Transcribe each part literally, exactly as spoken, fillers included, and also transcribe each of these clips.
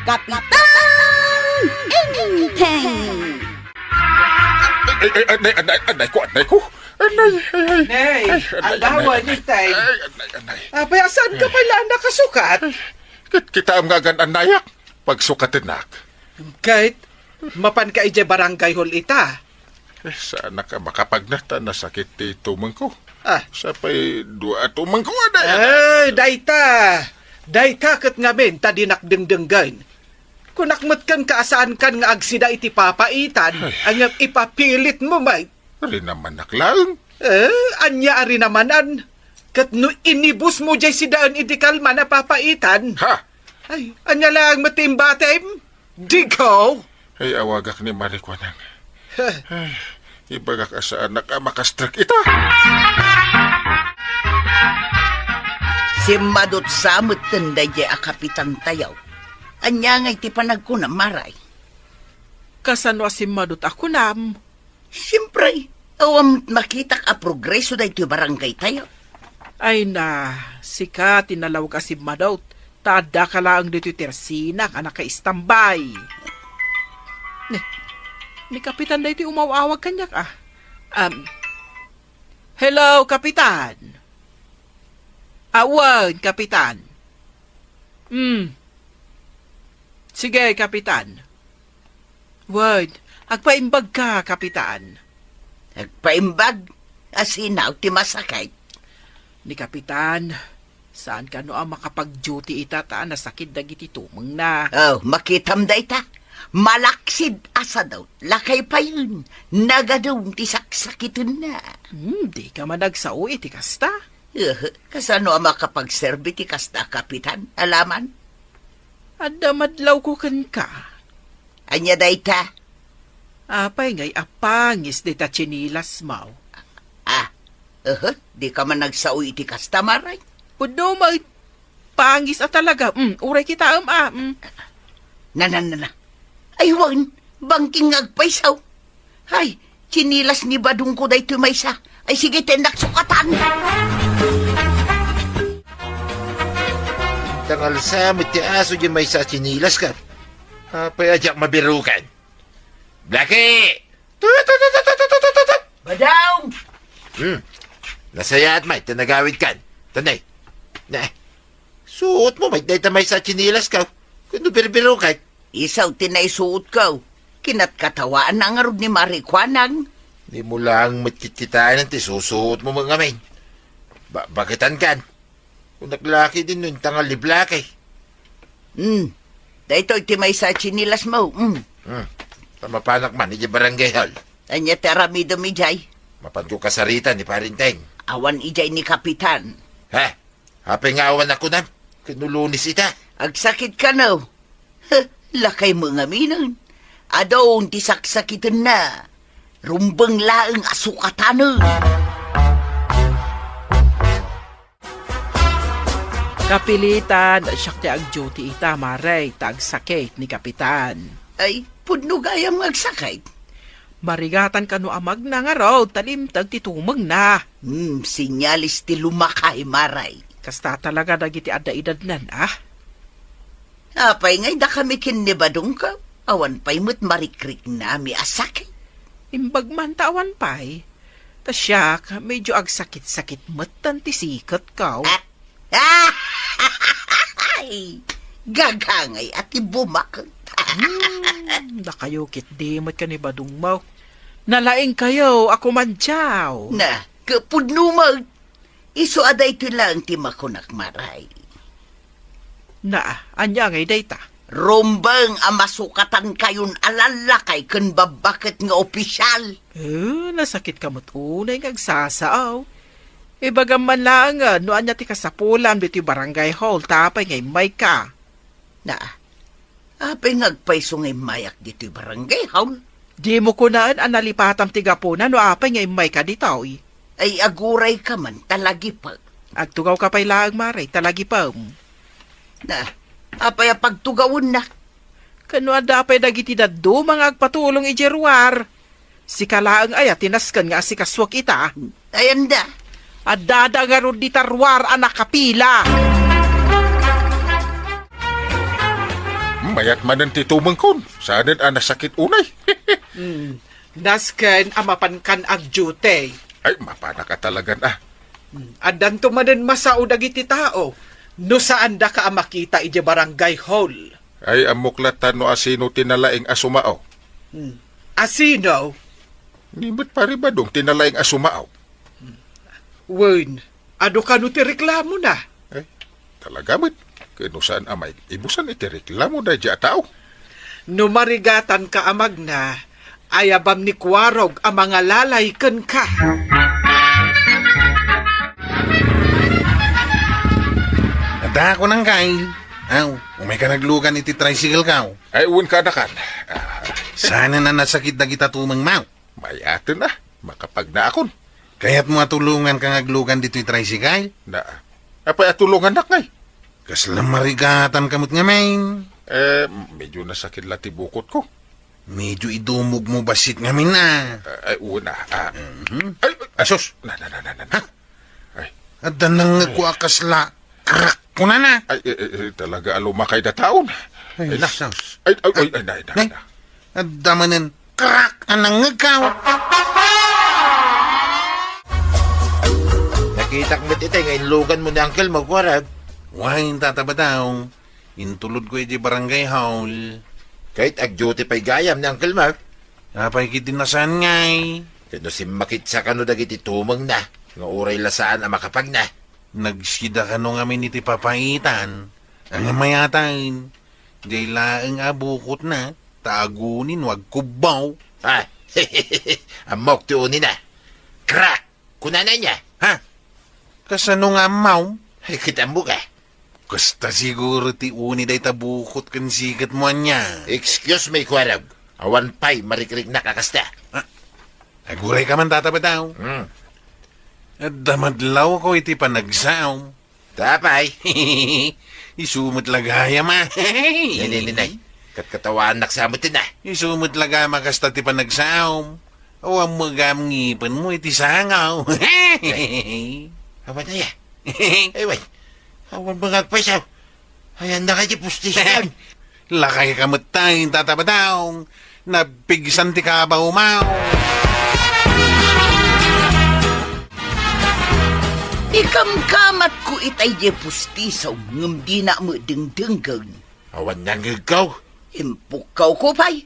Kapitan Enteng! Ay, ay, anay, anay, anay ko, anay ko. Anay, ay, ay. Nay, ay, anay, alawan, anay, Itay. Ay, anay, anay. Apay, saan ka pala nakasukat? Ay, ket kitaem nga agan-anayak, pagsukatennak. Ket, mapan ka idiay barangay hall ita? Eh, saanak a makapagna ta nasakit ti tumengko. Ah. Sapay dua a tumengko, anay, anay. Ay, dayta. Dayta ket ngamin ta dinak dengdenggen. Kunak met kenka a saankan nga agsida iti papaitan, ay, ngem ipapilitmo met. Rinamanak laeng. Eh, ania a rinamanan? Ket no inibusmo diay sidaen iti kalman a papaitan? Ha? Ay, ania laeng met ti imbatim? Digaw! Ay, awagak ni Marikuanang. Heh. Ay, ibagak a saanak a makastrek ita. Simmadot sa metten daydiay a kapitan tayo. Ania ngay ti panagkunam, Maray? Kasano a simmadot a kunam? Siempre, awan makitak a progreso daytoy barangay tayo. Ay na, sika ti nalawag a simmadot, ta adda ka laeng ditoy tersinak a nakaistambay. Ni, ni Kapitan daytoy umaw-awag kaniak, ah. Um, hello, Kapitan. Awan, Kapitan. Hmm. Sige, Kapitan. Wen, agpaimbag ka, Kapitan. Agpaimbag? Asino ti masakit? Ni Kapitan, saan kano a makapag-duty ita ta nasakit dagiti tumengna. Oh, makitam dayta. Malaksid a sadot, lakay payen, nagadum ti saksakitenna. Hmm, di ka man agsao iti kasta? Eh, kasano a makapagserbi ti kasta, Kapitan? Alaman? Adda madlawko kenka. Ania dayta? Apay ngay a pangis dita tsinilasmo? Ah, ehe, di ka man nagsao iti kasta, Maray? Pudno met, pangis a talaga. Mm, uray kitaem, ah, mm. Nana, nana. Ay, wen, bangking nga agpayso. Hay, tsinilas ni Badongko daytoy maysa. Ay, sige, tennak sukatan. Tangalsa met ti aso di maysa a tsinilas ka. Apay a diak mabirukan? Blackie! Tut, tut, tut, tut! Badong! Hmm. Nasayaat met ti nagawidkan. Tanay. Na. Suotmo met dayta maysa a tsinilas ka. Kuno birbirukan. Isu ti naisuotko. Kinatkatawan na ngarud ni Marikuanang. Dimo laeng met kitkitaen ti susuotmo met ngamin. Ba-, baketankan. Kunak laki din no intangal ni Blackie. Hmm. Daytoy ti maysa a tsinilasmo. Hmm. Hmm. Ta mapanak man idiay barangay hall. Ania ti aramidem idiay? Mapanko kasaritan ni Pare Enteng. Awan idiay ni Kapitan. Ha? Apay nga awan a kunam? Ket no Lunes ita? Agsakit kano? Heh, lakaymo ngaminen. Adun ti saksakitenna. Rumbeng laeng a sukatanen. Kapilitan, siak ti ag-duty ita, Maray, ta agsakit ni Kapitan. Ay, pudno gayam nga agsakit? Marigatan kano a magnangarud ta limteg ti tumengna. Hmm, senyales ti lumakay, Maray. Kasta talaga dagiti adda edadnan, ah. Apay ngay dakami ken ni Badongko? Awan pay met marikriknami a sakit. Imbag man ta awan pay. Ta siak, medyo agsakit-sakit metten ti siketko. Ah, Ay, gagangay a ti bumaket. Hmm, dakayo ketdi met ken ni Badongmo. Nalaingkayo a kumandiaw. Na, ket pudno met. Isu a daytoy laeng ti makunak, Maray. Na, ania ngay dayta? Rumbeng a masukatankayon a lallakay ken babbaket nga opisyal. Eh, nasakitka met unay nga agsasao. Ibagam man laengen no ania ti kasapulam ditoy barangay hall ta apay nga immayka. Na, apay nga agpayso nga immayak ditoy barangay hall? Dimo kunaen a nalipatam ti gapuna no apay nga immayka ditoy. Ay, agurayka man, talagipem. Agtugawka pay laeng, Maray, talagipem. Na, apay a pagtugawennak? Ken no adda pay dagiti dadduma nga agpatulong idiay ruar, sika laeng aya ti nasken nga asikasuek ita? Ay, anda? Addada ngarud dita ruar a nakapila. Kayat manen ti tumengkon, saanen a nasakit unay. Hmm. Nasken a mapankan agduty. Ay, mapanak a talagan, ah. Hmm. Addanto manen masao dagiti tao no saandaka a makita idiay barangay hall. Ay, ammok latta no asino ti nalaing a sumao. Hmm. Asino? Ni met Pari Badong ti nalaing a sumao. Wen, adu kano ti reklamona? Ay, talaga met. Ken no saan a maibusan iti reklamo daydiay a tao? No marigatanka a magna, ayabam ni Kuarog a mangalalay kenka. Adda kunangka, Kyle. Aw, umayka naglugan iti tricycle-ko. Ay, wen, kanakan. Ah. Saanen a nasakit dagita tumengmo? Mayaten a, makapagnaakon. Kayatmo a tulonganka nga aglugan ditoy tricycle? Na, apay a tulongannak ngay? Kasla marigatanka met ngamin. Eh, medyo nasakit la ti bukotko. Medyo idumogmo bassit ngamin, ah. Eh, ay, una, ah. Mhm. Ay, ay, Asus! Na, na, na, na, na, na. Ha? Ay. Adda nangngegko a kasla crack kunana. Ay, eh, eh, eh, talaga a lumakay da taon. Ay, Ay, na. Sus. Ay, ay, ay, ay, na, na, Nay, na. Adda manen crack a nangngegko. Nakitak met itay nga inluganmo ni Uncle Magwarag. Wen, Tata Badong. Intulodko iti barangay hall. Ket agduty pay gayam ni Uncle Mark. Apay ketdi a saan ngay? Ket no simmakitsa kano dagiti tumengna nga uray la saan a makapagna. Nagsida kano ngamin iti papaitan, nga mayaten, diay laeng a bukotna, ta aguni no agkubbaw. Ah, ammok ti unina. Crack! Kunana niya, ha? Kasano nga ammom? Ay, ket ammok a. Kasta siguro ti uni dayta bukot ken siketmo ania. Excuse me, Kuarog. Awan pay marikriknak a kasta. Ah, agurayka man, Tata Badong. Hmm. Adda madlawko iti panagsaom. Tapay. Isu met la gayam a. Nay, nay, nay, nay. Katkatawaannak sa met na. Isu met la gayam a kasta ti panagsaom. Awan met gayam ngipenmo iti sangaw. Awan aya. Ay, way. Awan met nga agpaysaw. Ayan na kay ti pustisan. Lakayka met tay, Tata Badong. Napigsan ti kabaw, maw. Ikamkamatko itay diay pustisom ngem dina met dengdenggen. Awan nangngegko. Impukkawko pay.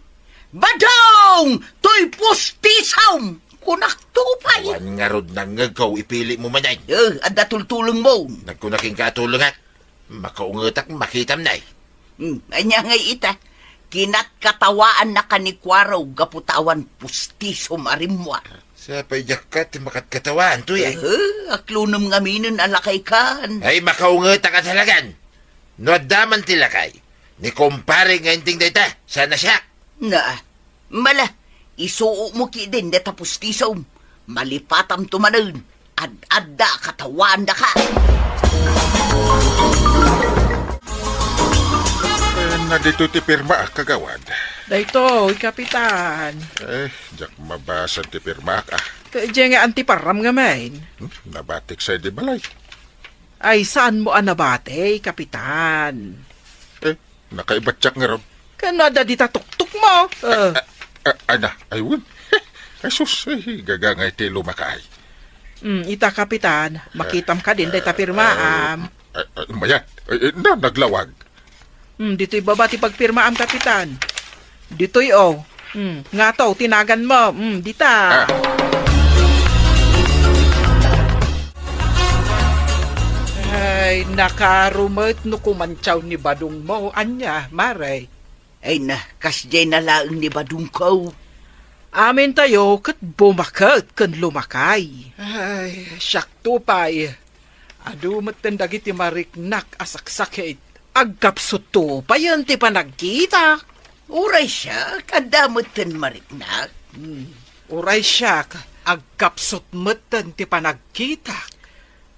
Badong! Toy pustisom! Kunakto pay. Awan ngarud nangngegko, ipilim manen. Eh, adda tultulengmo. Nagkunak kenka a tulongak. Makaungetak, makitam, nay. Hmm, ania ngay ita? Kinatkatawaannaka ni Kuarog gapu ta awan pustisom a rimmuar. Sapay diak ket makatkatawaan, tuya. Eh, aklonem ngaminen a lakaykan. Ay, makaungetak a talagan. No adda man ti lakay, ni kumpare nga inting dayta, saan a siak. Na, mala, isuokmo ketdin dayta pustisom. Malipatamto manen, ad-adda a katawaannaka. Eh, na ditoy ti pirmaak, kagawad. Daytoy, Kapitan. Eh, diak mabasa ti pirmaak, ah. Ket diay nga antiparam ngamin. Hmm, nabatik sa idi balay. Ay, saanmo a nabati, Kapitan? Eh, nakaibatiak ngarud. Ken no adda dita tuktukmo? Eh. Ah, ah, ah, ana, ay, wen. Ay, sus, ay, gaga nga iti lumakaay. Hmm, ita, Kapitan, makitam kadin dayta pirmaam. Ah, ah, mayat. Ay, eh, na, naglawag. Hmm, ditoy baba ti pagpirmaam, Kapitan. Ditoy, oh. Hmm, ngato, ti naganmo. Hmm, dita. Ah. Ay, nakaaro met no kumantiaw ni badongmo. Ania, Mare? Ay na, kasdiay na laeng ni badongko. Amintayo ket bumaket ken lumakay. Ay, siakto pay. Adu metten dagiti mariknak a saksakit. Agkapsutto payen ti panagkitak. Uray siak, adda metten mariknak. Hmm. Uray siak, agkapsut metten ti panagkitak.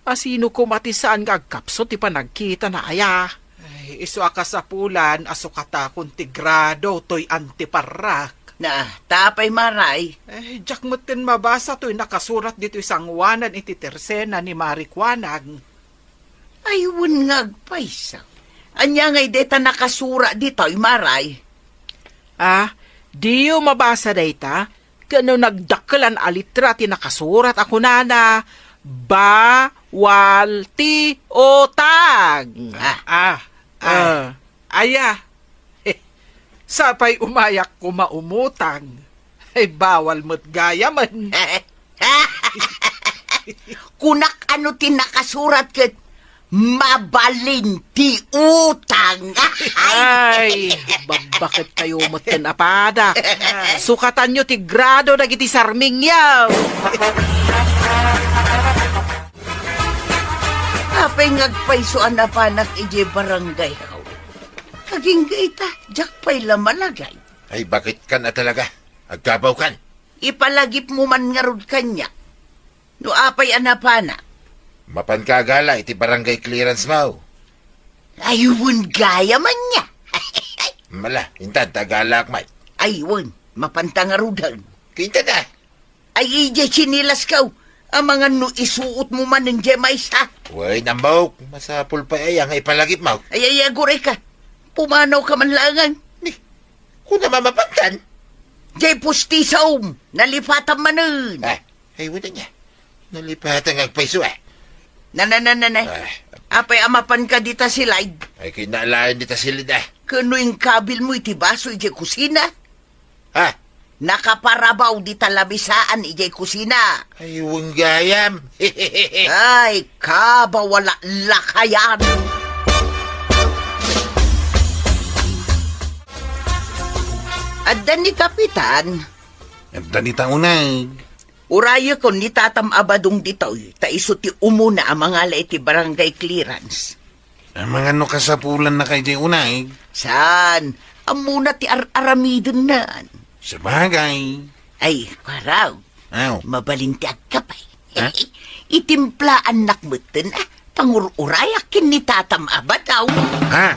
Asino koma ti saan nga agkapsut ti panagkitana aya? Ay, isu a kasapulan a sukatakon ti grado toy antiparrak. Na, tapay, Mare. Eh, diak metten mabasa toy nakasurat ditoy sangoanan iti tersena ni Mare Kuanag. Ay, wen nga agpayso. Ania ngay dayta nakasurat ditoy, Maray? Ah, diyo mabasa dayta? Ken no nagdakkelan a litra ti nakasurat a kunana, "Bawal ti utang." Ah. Ah, ah, ah. Aya. Sapay umayak koma umutang. Ay, bawal met gayamen. Kunak ano ti nakasurat ket mabalin ti utang. Ay, babbaket kayo met ken apada. Sukatanyo ti grado dagiti sarmingyo. Apay nga agpayso a napanak idiay barangay hall? Agingga ita, diak pay la malagay. Ay, bakit ka na talaga? Agkabaw kan. Ipalagip mo man ngarud kanya. No apay a napana? Mapan ka agala iti barangay clearance mo. Ay, wen gaya man niya. Mala, intan, ta agalak, Mike. Ay, wen, mapan ta ngaruden. Kinta ka. Ay, idiay tsinelas kaw. Amangan no isuot mo man diay maysa. Wen, ambok. Masapul pay aya nga ipalagip mo. Ay, ay, aguray ka. Pumanaw ka man laengan. Ni, kuna mamapantan? Diay pustisom, nalipatan manen. Ah, ay, wala niya. Nalipatan nga agpayso, ah. Na, na, na, na, na. Ah. Apay a mapan ka dita silay? Ay, kinalayan dita silid, ah. Kano inkabil mo iti baso iti kusina? Ha? Nakaparabaw dita lamisaan idiay kusina. Ay, wen gayam. Ay, kabawala lakayan. Adda ni Kapitan. Adda ni Taunag. Urayekon ni Tatam a Badong ditoy, ta isu ti umuna a mangala iti barangay clearance. Amangan no kasapulan na kay di unay. Saan? Ammona ti ar-aramidennan. Sabagay. Ay, Kwaraw. Aw. Mabalin ti agkapay. Ha? Itimplaannak metten, ah, pangur-urayak ken ni Tatam a Badong. Ha?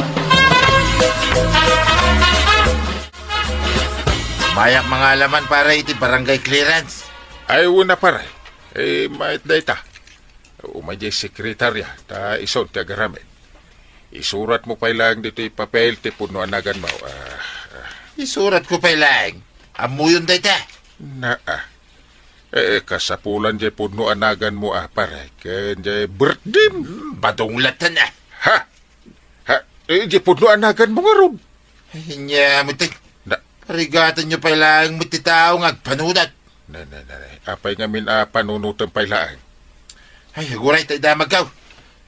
Mayak mangalaman, pare, iti barangay clearance. Ay, una, pare. Eh, mayat dayta. Umay diay sekretarya, ta isu ti agaramid. Isurat mo pay laeng ditoy papel ti pudno a naganmo. Ah, ah. Isurat ko pay laeng. Ammoyon dayta. Naa. Eh, kasapulan diay pudno a naganmo, ah, pare, ken diay birthday. Hmm, badong latta na. Ha? Ha? Eh, diay pudno a naganmo ngarud. Ay, nia, mutin. Na- Parigatanyo pay laeng met ti tao nga agpanunot. Na, na, na, na. Apay ngamin a panunoten pay laeng? Ay, aguray, ta idamagkaw.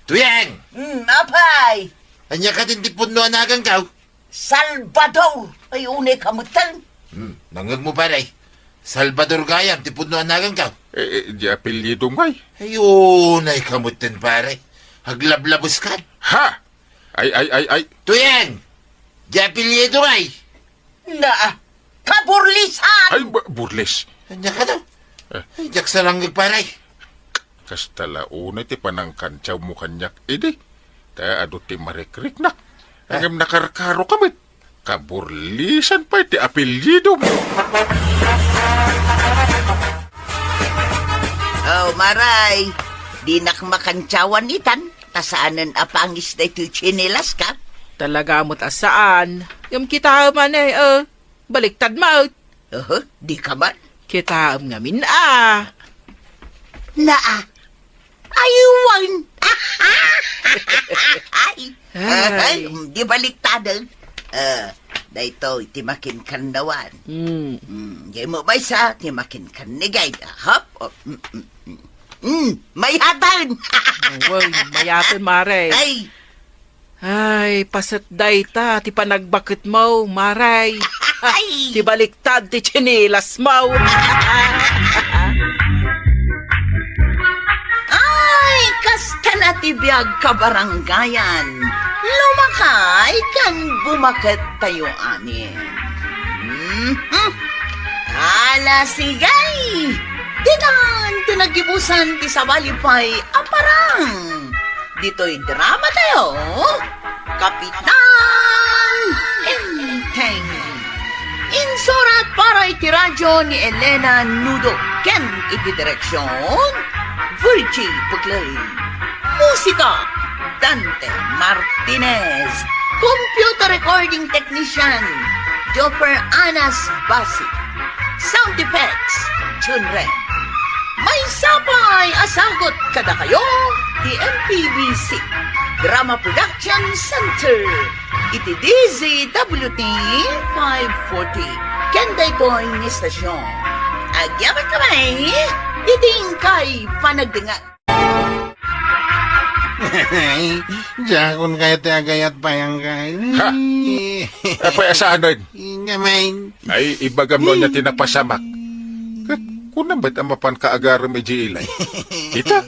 Tuyeng! Hmm, apay? Ania katin ti pudno a nagankaw? Salvador! Ay, unay ka metten. Hmm, nangngeg mo, pare. Salvador gayam ti pudno a nagankaw. Eh, eh, di apelyido ngay. Ay, unay ka metten, pare. Aglablabes kan. Ha? Ay, ay, ay, ay. Tuyeng! Di apelyido ngay. Naa, kaburlisan! Ay, ba-, burlis. Ania ka daw? Eh. Ay, diak sarangag, pare. Kasta la unay ti panangkantiawmo kaniak idi. Ta adu ti marikriknak. Ah. Ngem nakarkaroka met. Kaburlisan pay ti apelyidom. Oh, Maray, dinak makantiawan itan. Ta saanen a pangis daytoy tsinilaska? Talaga met a saan. Ngem kitaem man, eh, eh. Baliktad met. Oho, di ka man. Kitaem ngamin, ah. Naa. Aywan. Ay. Ay. Ay, mm, di baliktaden. Ah, daytoy ti makinkannawan. Hmm. Mm, diay mo maysa ti makinkan ni Guide. Hop. Oh, mm, mm, mm. Mm, mayaten. Uy, mayaten, Mare. Ay. Ay, paset dayta ti panagbaketmo, Mare. Ay. Ti baliktad ti tsinilasmo. Ay, kasta na ti biag, kabarangayan. Lumakay ken bumaket tayo amin. Mhm. Ala, sige! Ditan ti naggibusan ti sabali pay a parang. Ditoy drama tayo, Kapitan Enteng. Insurat para iti radyo ni Elena Nudo ken iti direksyon, Virgie Puclay. Musika, Dante Martinez. Computer Recording Technician, Joffer Anas Basi. Sound Effects, Junren. Maysa pay a sagut kadakayo ti M P B C Drama Production Center iti D Z W T five forty. Ken daytoy nga istasyon, agyamankami iti inkay panagdengngeg. Diakon kayat ti agayat pay, angkel. Ha? Apay a saanen? Ingamin. Ay, ibagam no ania ti napasamak. Ket kunam met a mapanka agarem idiay ilay. Kita,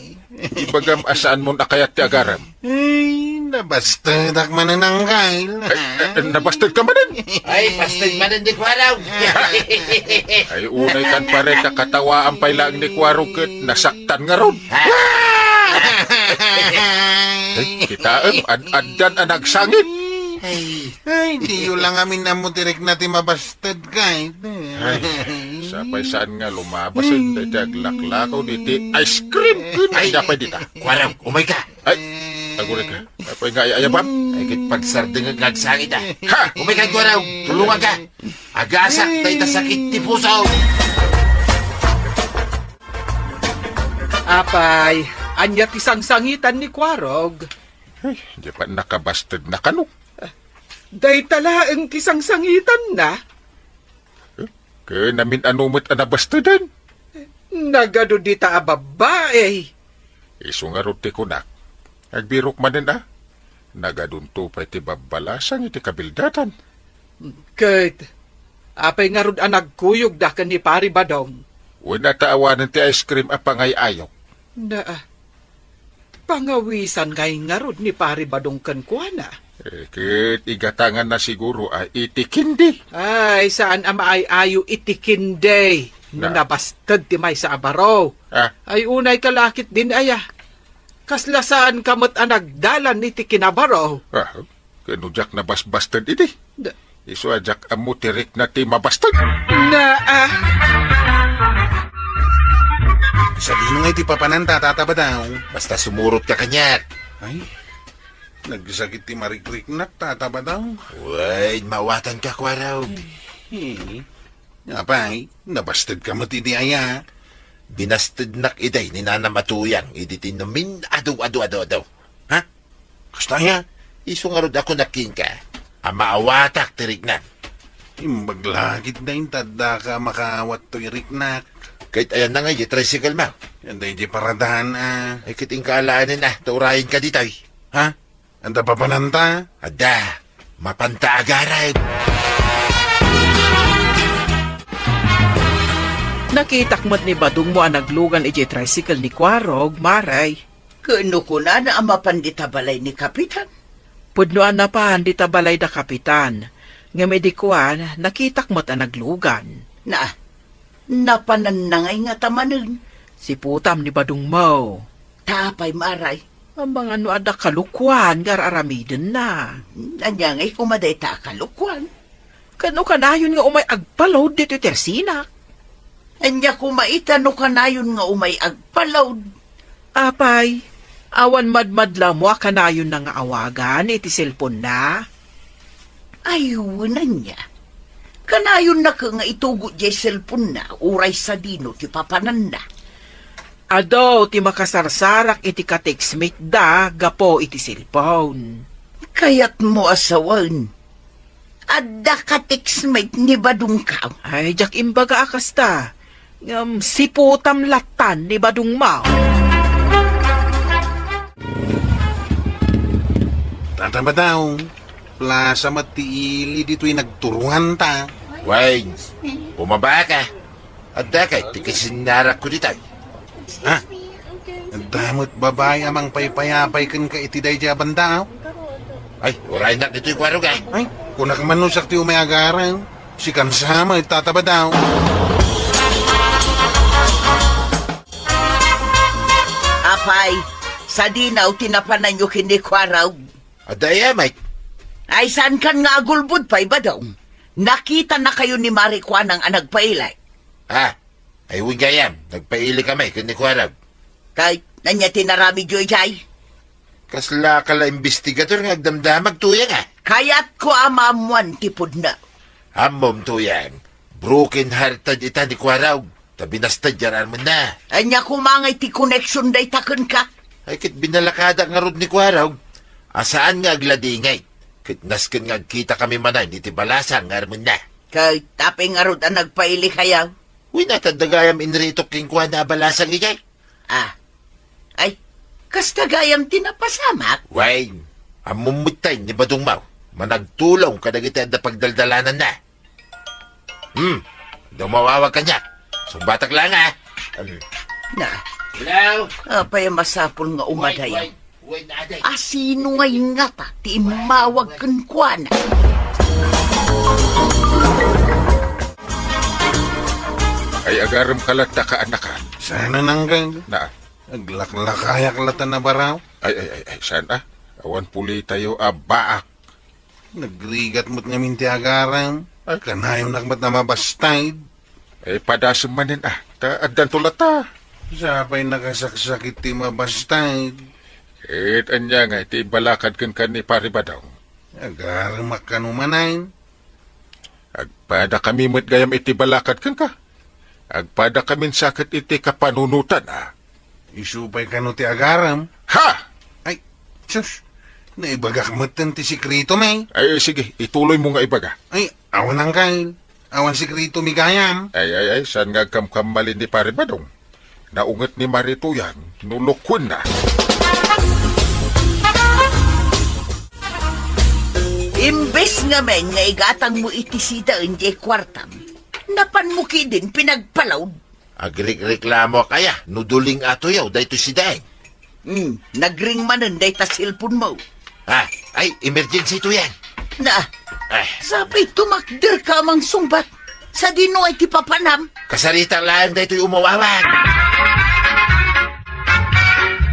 ibagam a saanmon a kayat ti agarem. Ay, nabastedak manen, angkel. Ay, eh, nabasted ka manen? Ay, basted manen ni Kuarog. Ay, unay kan pare, kakatawaan pay laeng ni Kuarog ket nasaktan ngarud. Ay, kitaem, ad-addan a nagsangit. Ay, diyo la ngamin ammo ti rikna ti mabasted, kay. Ay, sapay saan nga lumabas, eh, dayta aglaklakaw diti ice cream. Ay, ay, dapay dita. Kuarog, umayka. Ay, aguray ka. Apay nga ay-ayabam? Ay, ket pagsardengek nga agsangit, a. Ha? Umayka, Kuarog, tulongka. Agasak dayta sakit ti puso. Apay, ania ti sangsangitan ni Kuarog? Ay, di pa nakabasted na kano? Dayta laeng ti sangsangitanna. Ken amin-ano met a nabasteden? Nagadu dita a babbai. Isu ngarud ti kunak, agbirok manen a, nagadunto pay ti babbalasang iti kabildatan. Ket, apay ngarud a nagkuyogda ken ni Pari Badong? Wen a ta awanen ti ice cream a pangay-ayok. Na, pangawisan ngay ngarud ni Pari Badong kenkuana. Eh, ket igatanganna siguro a iti kindi. Ay, saan a maay-ayo iti kindi no nabasted ti maysa a baro. Ah. Ay, unay ka lakit din aya. Kasla saan ka met a nagdalan iti kinabaro. Ah, ken no diak nabasbasted idi. Da- Isu a diak ammo ti rikna ti mabasted. Na, ah. Sadino ngay ti papananta, Tata Badong? Basta sumurot ka kaniak. Ay, nagsakit ti marikriknak, Tata Badong. Wen, maawatan ka, Kuarog. Eh, apay, nabasted ka met idi aya? Binastednak idi ni Nana Matuyang idi ti namin-adu-adu-adu-adu. Ha? Kasta aya? Isu ngarud a kunak kenka a maawatak ti riknak. Imbag la ketdin ta addaka a makaawat toy riknak. Ket ayanna ngay ti tricycle mo? Adda iti paradahan a. Ay, ket inka alaenen a, ta urayenka ditoy. Ha? Adda papananta? Adda. Mapanta agarem. Nakitak met ni Badong mo a naglugan iti tricycle ni Kuarog, Mare. Ken no kunana a mapan dita balay ni Kapitan? Pudno a napan dita balay da Kapitan, ngem idi kuan, nakitak met a naglugan. Na, napananna ngay ngata manen? Siputam ni Badong mo. Ta apay, Mare? Amangan no adda kalukuan nga ar-aramidenna. Ania ngay koma dayta a kalukuan? Ket no kanayon nga umay agpalod ditoy tersinak? Ania koma ita no kanayon nga umay agpalod? Apay, awan madmadla mo a kanayonna nga awagan iti cellphone-na? Ay, wen ania. Kanayonna ket nga itugot diay cellphone-na, uray sadino ti papananna. Adu ti makasarsarak iti ka-textmate-da gapu iti cellphone. Kayatmo a sawen, adda ka-textmate ni Badongko? Ay, diak imbaga a kasta. Ngem siputam latan ni Badong mo. Tata Badong, plasa met ti ili ditoy nagturonganta. Wen, bumaba ka. Adda kay ti kasinnarakko ditoy. Ha? Adda met babai a mangpaypayapay kenka iti daydiay a banda, a? Ay, uraynak ditoy, Kuarog, a. Ay, kunak man no siak ti umay agarem. Sikan sa met, Tata Badong. Apay, sadino ti napananyo ken ni Kuarog? Adda aya, Mike? Ay, saankan nga agulbod pay, Badong. Nakitanakayo ni Mare Kuanang a nagpaili. Ha? Ay, wen gayam, nagpaili kami ken ni Kuarog. Kay, ania ti inaramidyo idiay? Kaslaka la imbestigador nga agdamdamag, Tuyang, a? Kayatko a maammuan ti pudno. Ammom, Tuyang, broken hearted ita ni Kuarog, ta binasted ti armenna. Ania koma ngay ti connection dayta kenka? Ay, ket binalakadak ngarud ni Kuarog a saan nga agladingit. Ket nasken nga agkitakami manen iti balasang nga armenna. Ket apay ngarud a nagpailikayo? Wen, adda gayam inritok kenkuana a balasang idiay. Ah. Ay, kasta gayam ti napasamak? Wen, ammom metten ni Badong Mau, managtulong kadagiti adda pagdaldalananna. Hmm, dumawawag kaniak. Sungbatak laeng, a. Hmm. Na. Hello? Apay a masapul nga umadayo? Wen, wen, wen, aday. A, sino ngay ngata ti immawag kenkuana? Ay, agarem ka latta, kaanakan. Saan a nanggan? Na. Aglaklakayak latta, nabaraw. Ay, ay, ay, ay, saan, a? Awan pulitayo a baak. Nagrigat met ngamin ti agarem. Ay. Kanayonak met a mabasted. Eh, padasem manen, a. Ta addanto latta. Sapay nakasaksakit ti mabasted. Ket ania ngay ti imbalakad kenka ni Pari Badong? Agaremak kano manen. Agpadakami met gayam iti balakad kenka. Agpadakamin sa ket iti kapanunotan, a. Isu pay kano ti agarem? Ha! Ay, sus, naibagak metten ti sekretom, e. Ay, sige, ituloymo nga ibaga. Ay, awan, Angkel. Awan sekretomi gayam. Ay, ay, ay, saan nga agkamkammalin ni Pari Badong? Naunget ni Mari Tuyang no lukuenna. Imbes ngamin nga igatangmo iti sidaen diay kuartam, napanmo ketdin pinagpalaw. Agrikreklamoak aya no duling a tuyaw daytoy sidaen. Hmm, nagring manen dayta cellphone mo. Ah, ay, emergency to yan. Na, ah, sapay tumakder ka mangsungbat. Sadino ay ti papanam? Kasarita laeng daytoy umawawag.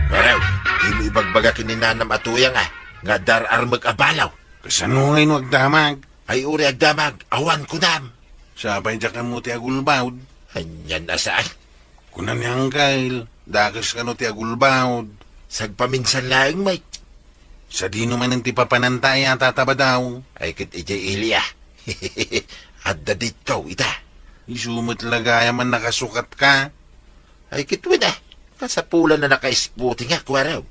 Well, dimo ibagbaga ken ni nanam a Tuyang, a, nga dar-armek a balaw. Kasano ngay no agdamag? Ay, uri agdamag, awan kunam. Sapay diak ammo ti agulbawd. Anian a saan? Kuna ni Angkel, dakes kano ti agulbawd. Sagpaminsan laeng met. Sadino manen ti papananta aya, Tata Badaw? Ay, ket idiay ili, a. Adda ditoy ita. Isu met la gayam a nakasukatka. Ay, ket wen, a. Kasapulan a naka-sporting a, kuarog.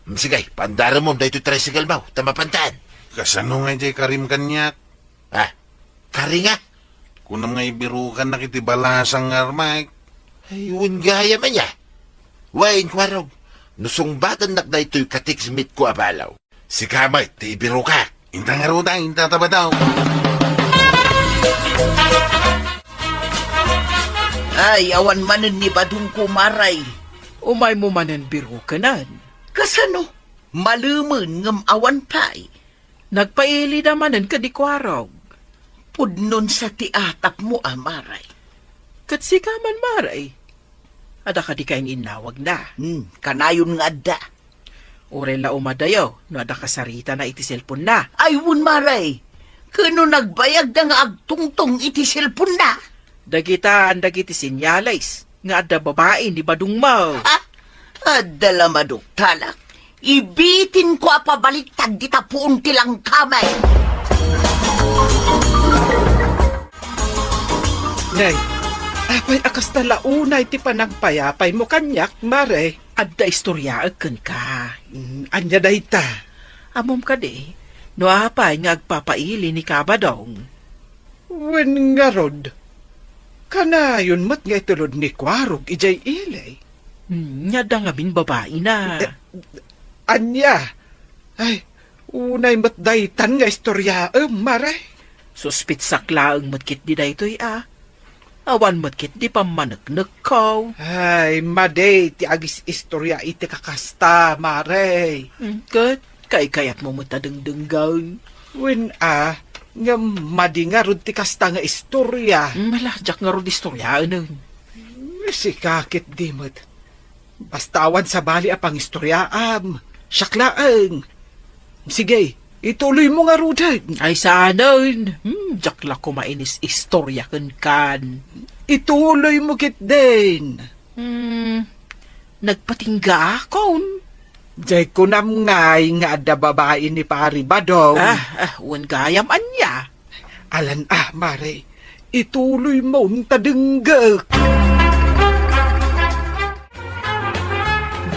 Mm, sige, paandaramon daytoy tricycle mo, ta mapantan. Kasano nga idiay karim kaniak? Ah, kari nga? Kunam nga ibirukannak iti balasang nga armek. Ay, wen gayam aya. Wen, kuarog. No sungbatannak daytoy ka-teammate ko a balaw. Sika met ti ibirukak. Inta ngarud, Tata Badaw. Ay, awan manen ni Badong ko, Maray. Umaymo manen birukenen. Kasano? Malemen ngem awan pay. Nagpailida manen kadi kuarog. Pudnon sa ti atapmo a, Maray. Ket sika man, Maray. Adda kadi ka in-innawagna? Hmm, kanayon nga adda. Uray la umadayo no adda kasaritana iti cellphone-na. Ay, wen, Maray. Ket no nagbayagda nga agtungtong iti cellphone-na? Dagitan dagiti senyales nga adda babai ni Badong mo. Ha? Adda la maduktalak. Ibitinko a pabaliktad dita puon ti langkami. Nay, apay a kasta la unay ti panangpayapaymo kaniak, Mare? Adda istoriaek kenka. Mm, ania dayta? Ammom kadi, no apay nga agpapaili ni Kabadong? Wen ngarud, kanayon met nga itulod ni Kuarog idiay ili. Hmm, nia adda ngamin babaina. Eh, ania? Ay, unay met daytan nga istoriaem, Mare. Suspitsak laeng met ketdi daytoy, a. Awan met ketdi pammaneknekko. Ay, madi ti agis-istoria iti kakasta, Mare. Hmm, ket? Kaykayatmo met a dengdenggen. Wen a, ngem madi ngarud ti kasta nga istoria. Mm, ala, diak ngarud istoriaen. Sika ketdi met. Basta awan sabali a pangistoriaam. Siak laeng. Sige, ituloymo ngaruden. Ay, saanen. Hmm, diak la koma inis-istoria kenkan. Ituloymo ketdin. Hmm, nagpatinggaakon. Jay kunam ngay nga adda babai ni Pari Badong. Ah, ah, wen gayam ania? Alan, ah, Mare, ituloy mo ta denggek.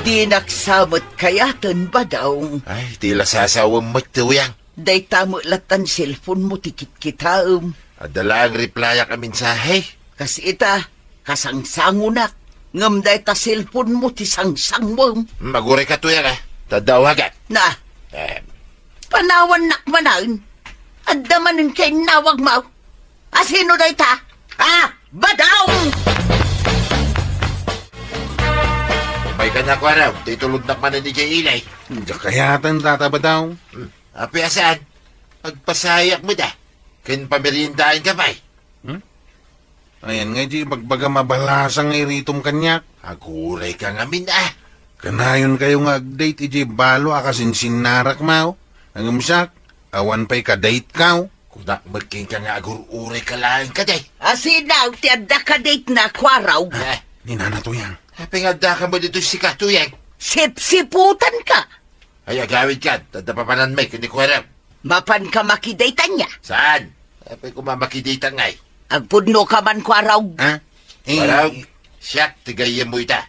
Dinak sa met kayaten, Badong. Ay, ti la sasawem met, Tuyang. Dayta met lattan cellphone mo ti kitkitaem. Adda laeng replyak a mensahe. Kas ita, kasangsangonak. Ngem dayta cellphone mo ti sangsangwem. Agurayka, Tuyang, a. Ta adda awagan. Na. Eh. Panawannak manen. Adda manen kainnawag mo. Asino dayta? Ah, Badong! Umayka na, Kuarog. Itulodnak manen idiay ili. Diak kayaten, Tata Badong. Hmm. Apay a saan? Agpasayaak met a. Ken pameriendaenka pay. Hmm? Ayan nga di ibagbagam a balasang nga iritom kaniak. Agurayka ngamin a. Kanayonkayo nga ag-date idiay balo a kasinsinnarak, maw. Ngem siak, awan pay ka-date-ko. Kunak met kenka nga agur-urayka laeng kadi. Asino ti adda ka-date-na, Kuarog? Ah, ni Nana Tuyang. Apay nga addaka met ditoy sika, Tuyang? Sipsiputanka. Ay, agawidkan, ta adda papananmi ken ni Kuarog. Mapanka maki-date-an nia? Saan? Apay koma maki-date-ak ngay? Agpudnoka man, Kuarog. Ha? Eh, Kuarog, siak ti gayyemmo ita.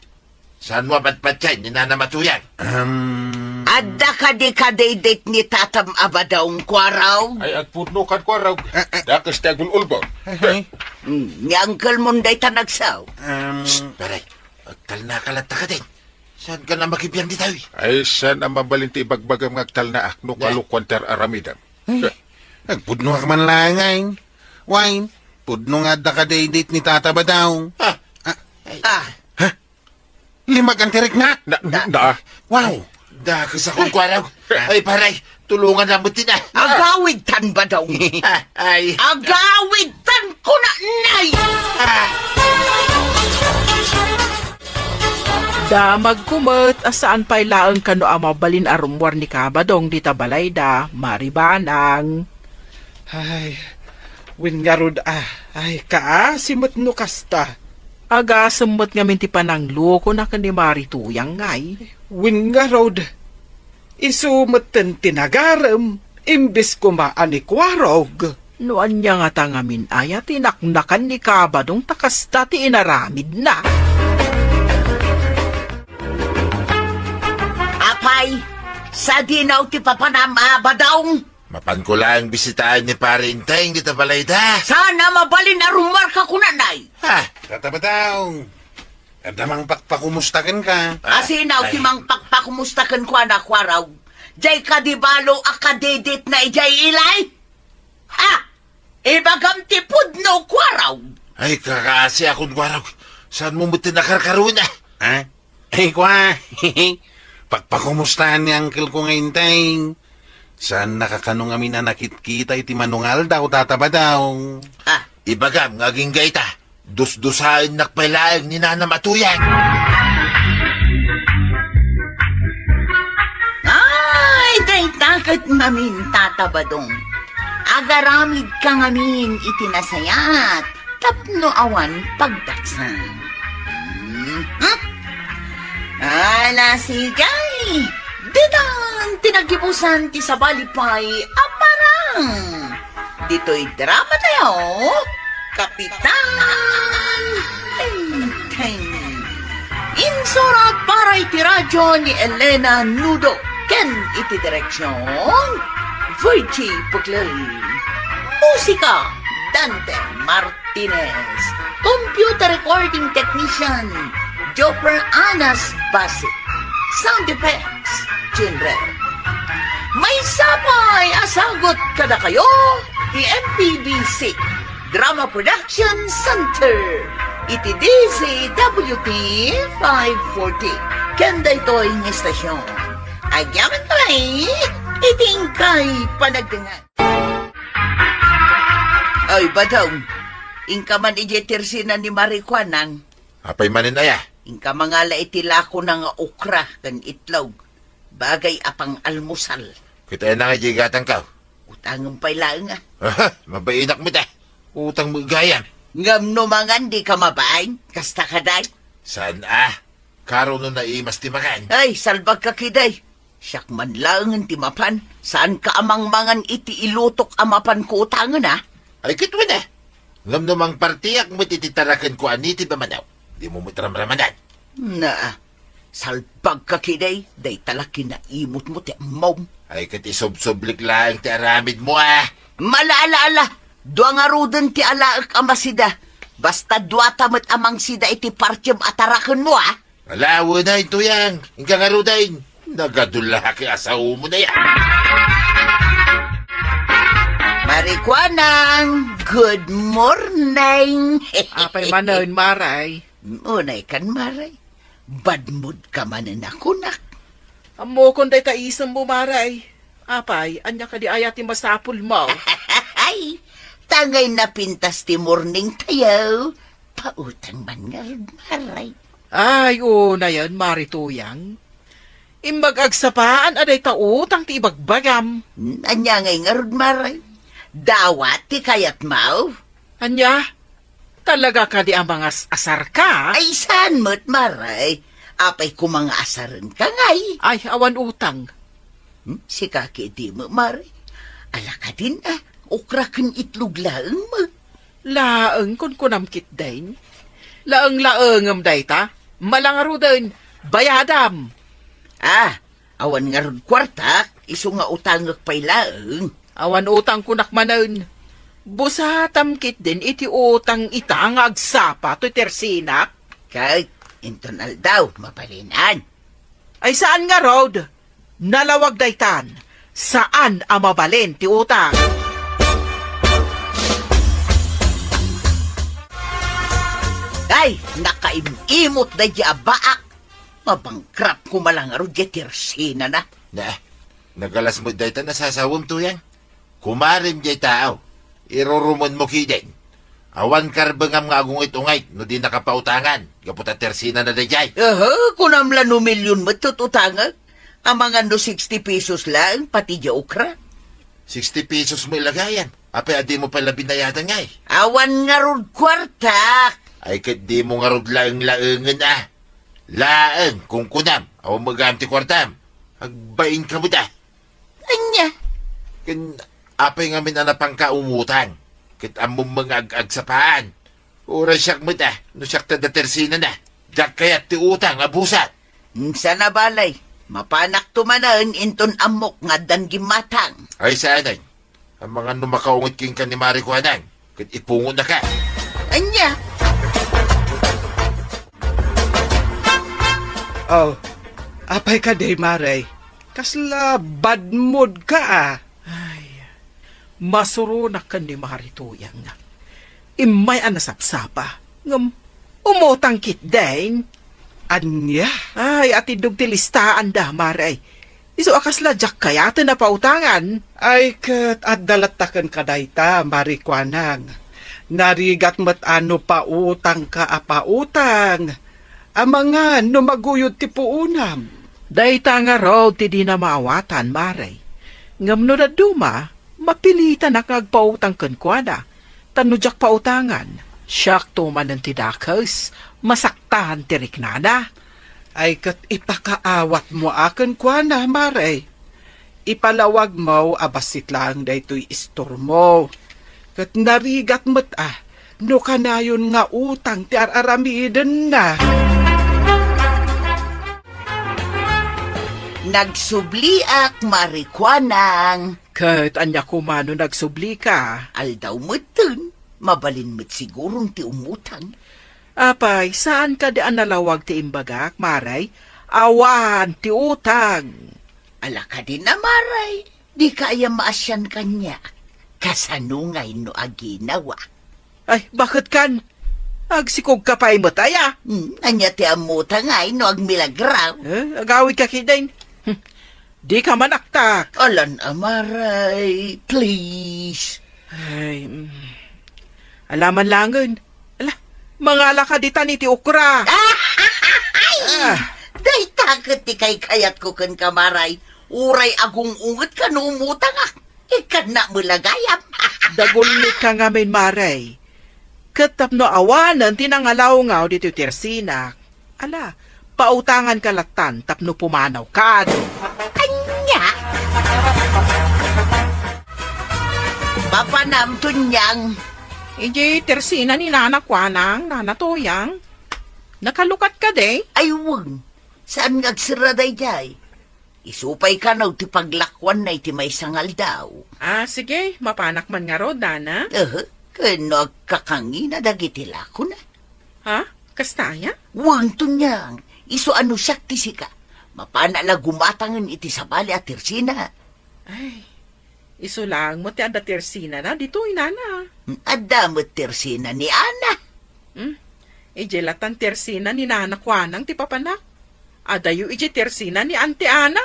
Saanmo a patpatien ni Nanam a Tuyang? Um, Adda kadi ka-date-date ni Tatam a Badong, Kuarog? Ay, agpudnokan, Kuarog. Ah, ah. Dakes ti agul-ulbod. Ay, ay. Hmm, ni uncle-mon dayta nagsaw. Um, Psst, pare, agtalnaka latta kadin. Saanka a makibiang ditoy? Ay, saan a mabalin ti ibagbagam nga agtalnaak no kalokuan ti ar-aramidem? Ay, agpudnoak man laeng, ay. Wen, pudno nga adda ka-date-date ni Tata Badong. Ah. Ah. Ay. Ah. Ha? Limagan ti riknak? Na, na. Wow. Dakes a kunkuaraw. Ay, pare, tulonganna met ina. Agawidtan, Badong. Ah, ay. Agawidtan, kunana, ay. Ah. Damagko met a saan pay laeng kano a mabalin a rummuar ni Kabadong dita balayda, Mari Banang. Ay, wen ngarud a, ay, kaasi met no kasta. Agasem met ngamin ti pananglokona ken ni Mari Tuyang, ngay. Wen ngarud, isu metten ti nagarem, imbes koma a ni Kuarog. No ania ngata ngamin aya ti naknakan ni Kabadong ta kasta ti inaramidna? Apay, sadino ti papanam a Badong? Mapanko laeng bisitaen ni Pare Enteng dita balayda. Saan a mabalin a rummuarka kunana, ay? Ha? Tata Badong, adda mangpakpakumusta kenka. Ah, asino ti ay. Mangpakpakumusta kenkuana, Kuarog? Diay kadi balo a ka-date-date-na idiay ili? Ha? Ibagam ti pudno, Kuarog. Ay, kakaasiakon, Kuarog. Saanmo metten a karkaruenna? Ha? Ay, kua. Pakpakumustaen ni uncle-ko nga Enteng. Saanna kakano ngamin a nakitkita iti manungaldaw, Tata Badong. Ah. Ibagam nga agingga ita, dusdusaennak pay laeng ni Nanam a Tuyang. Ay, dayta ket ngamin, Tata Badong. Agaramidka ngamin iti nasayaat tapno awan pagdaksan. Mhm. Ala, sige. Ditan ti naggibusan ti sabali pay a parang. Ditoy drama tayo, Kapitan Enteng. Insurat para iti radyo ni Elena Nudo ken iti direksyon, Virgie Puclel. Musika, Dante Martinez. Computer recording technician, Jopper Anas Basi. Sound effects, Jinre. Maysa pay a sagut kadakayo ti M P B C Drama Production Center iti D Z W T five forty. Ken daytoy nga istasyon, agyamankami iti inkay panagdengngeg. Ay, Badong, inka man idiay tersina ni Mari Kuanang. Apay manen aya? Inka mangala iti lakona nga okra ken itlog. Bagay a pang-almusal. Ket aya nga idiay gatangko? Utangem pay laeng a. Aha, mabainak met a. Utang met gayam. Ngem no mangan dika mabain, kasta kadi? Saan a? karo no naimas ti mangan. Ay, salbagka, Kiday. Siak man laengen ti mapan. Saanka a mangmangan iti ilutok a mapanko utangen, a? Ay, ket wen, a. Ngem no mangpartiak met iti tarakenko a nitib a manaw, dimo met ramramanan. Na, salbagka, Kiday. Dayta la kinaimutmo ti ammom. Ay, ket isubsublik laeng ti aramidmo, a. Mala, ala, ala. Dua ngaruden ti alaek a masida. Basta duata met a mangsida iti partiem a tarakenmo, a. Ala, wen, Tuyang. Inka ngaruden. Nagadullak a saomo na ya. Mari Kuanang, good morning. Apay manen, Maray? Unay kan, Maray. Bad mood ka manen a kunak. Ammokon dayta isemmo, Maray. Apay, ania kadi aya ti masapulmo? Ay, tangay napintas ti morning tayo. Pautang man ngarud, Maray. Ay, unayen, Mari Tuyang. Imbag agsapaan a dayta utang ti ibagbagam. Ania ngay ngarud, Maray? Dawat ti kayatmo? Ania? Talaga kadi a mangas-asarka? Ay, saan met, Maray? Apay ko mangasarenka ngay? Ay, awan utang. Hmm? Sika kadi met, Maray? Ala kadin, a, okra ken itlog laeng met. Laeng kunkunam ketdin? Laeng-laengem dayta? Malangaruden, bayadam. A, awan ngarud kuartak, isu nga utangek pay laeng. Awan utang kunak manen. Busatam ketdin iti utang ita nga agsapa toy tersinak. Ket inton aldaw, mabalinan. Ay saan ngarud? Nalawag daytan. Saan a mabalin ti utang. Ay, nakaim-imot daydi a baak. Mabangkrap ko malangarud diay tersinana. Na, nagalas met dayta nasasawem, Tuyang. Kumarem diay tao. Irurumonmo ketdin. Awan karbengam nga agunget-unget no dinaka pautangan gapu ta tersinana daydiay. Aha, kunam la no milyon met ti utangek. Amangan no sixty pesos laeng pati diay okra. Sixty pesos met la gayam. Apay a dimo pay la binayadan ngay? Awan ngarud kuartak. Ay ket dimo ngarud laeng-laengen a. Laeng, kunkunam, awan met gayam ti kuartam. Agbainka met a. Ania? Ken apay ngamin a napanka umutang? Ket ammom nga ag-agsapaan. Uray siak met a, no siak ti adda tersinana. Diak kayat ti utang a busat. Sana balay, mapanakto manen inton ammok nga addan gimmatang. Ay, saanen. Amangan no makaunget kenka ni Mari Kuanang, ket ipungotnaka. Ania? Oh, apay kadi, Mare? Kasla bad mood ka, a. Ay, masuronak ken ni Mari Tuyang. Immay a nasapsapa, ngem umutang ketdin. Ania? Ay, atiddog ti listaanda, Mare. Isu a kasla diak kayaten a pautangan. Ay, ket adda latta kenka dayta, Mari Kuanang. Narigat met a no pautangka a pautang. Amangan no maguyod ti puonam. Dayta ngarud ti dina maawatan, Mare. Ngem no dadduma, mapilitanak nga agpautang kenkuana. Ta no diak pautangan, siakto manen ti dakes, masaktan ti riknana. Ay, ket ipakaawatmo a kenkuana, Mare. Ipalawagmo a bassit laeng daytoy istormo. Ket narigat met a no kanayon nga utang ti ar-aramidenna. Nagsubliak, Mari Kuanang. Ket ania koma no nagsublika? Aldaw metten, mabalin met siguron ti umutang. Apay, saan kadi a nalawag ti imbagak, Maray? Awan ti utang. Ala kadin a, Maray, dika aya maasian kaniak. Kasano ngay no aginawa? Ay, baket kan? Agsikog ka pay met aya? Hmm, ania ti ammota ngay no agmilagraw? Eh, agawid ka ketdin. Hmm. Di ka manaktak. Alan a, Maray, please. Ay, mm. Ala man langen. Ala, mangala ka ditan iti okra. Ay! Ah. Dayta ket ti kaykayatko kenka, Maray. Uray agung-unget ka no umutangak. Ikkannak met la gayam. Dagulmit ka ngamin, Maray. Ket tapno awanen ti nangalawngaw ditoy tersinak, ala, Pautanganka lattan tapno pumanawka, adu. Ania? Mapanam, Tunyang. Idiay tersina ni Nana Kuanang, Nana Tuyang. Nakalukat kadi? Ay, wen. Saan nga agserra daydiay? Isu pay kano ti paglakuanna iti maysa nga aldaw. Ah, sige, mapanak man ngarud, Nana. Aha, ken no agkakangina dagiti lakona. Ha? Kasta aya? Wen, Tunyang, isu a no siak ti sika, mapanak la gumatangen iti sabali a tersina. Ay, isu laeng met ti adda tersinana ditoy, Nana. Adda met tersina ni Ana. Hmm? Idiay lattan tersina ni Nana Kuanang ti papanak. Adayo idiay tersina ni Auntie Ana.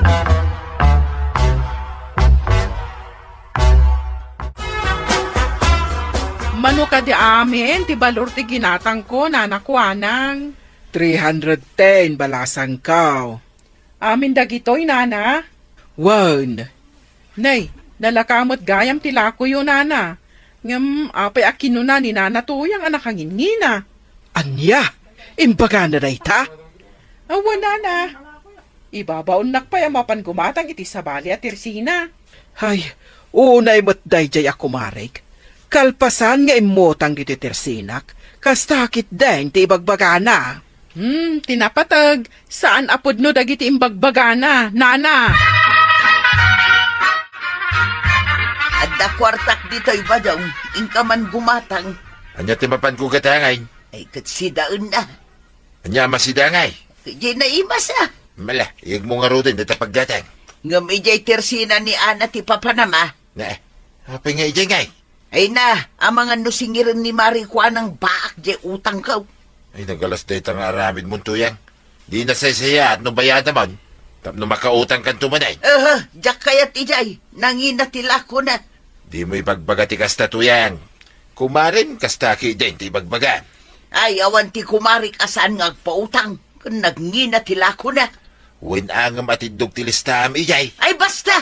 Mano kadi amin ti balor ti ginatangko, Nana Kuanang? Three hundred ten balasangko. Amin dagitoy, Nana? Wen. Nay, nalaka met gayam ti lakoyo, Nana. Ngem apay a kinuna ni Nana Tuyang a nakangingina? Ania? Imbagana dayta? Awan, Nana. Ibabaonnak pay a mapan gumatang iti sabali a tersina. Hay, unay met daydiay a kumarek. Kalpasan nga immutang ditoy tersinak, kasta ketdin ti ibagbagana. Hmm, ti napateg, saan a pudno dagiti imbagbagana, Nana. Adda kuartak ditoy, Badong. Inka man gumatang. Ania ti mapanko gatangay? Ay, ket sidaenna. Ania a masidangay? Idiay naimas, a. Mala, iyegmo ngaruden dayta paggatang. Ngem idiay tersina ni Ana ti papanam, a. Ne, apay nga idiay ngay? Ay na, amangan no singiren ni Mari Kuanang baak diay utangko. Ay, nagalas dayta nga aramidmon, Tuyang. Di nasaysayaat no bayadamon, tapno makautangkanto manen. Aha, diak kayat idiay, nangina ti lakona. Dimo ibagbaga ti kasta, Tuyang. Kumarem, kasta ketdin ti ibagbaga. Ay, awan ti kumarek a saan nga agpautang, ken nangina ti lakona. Wen a ngem atiddog ti listaam idiay. Ay, basta!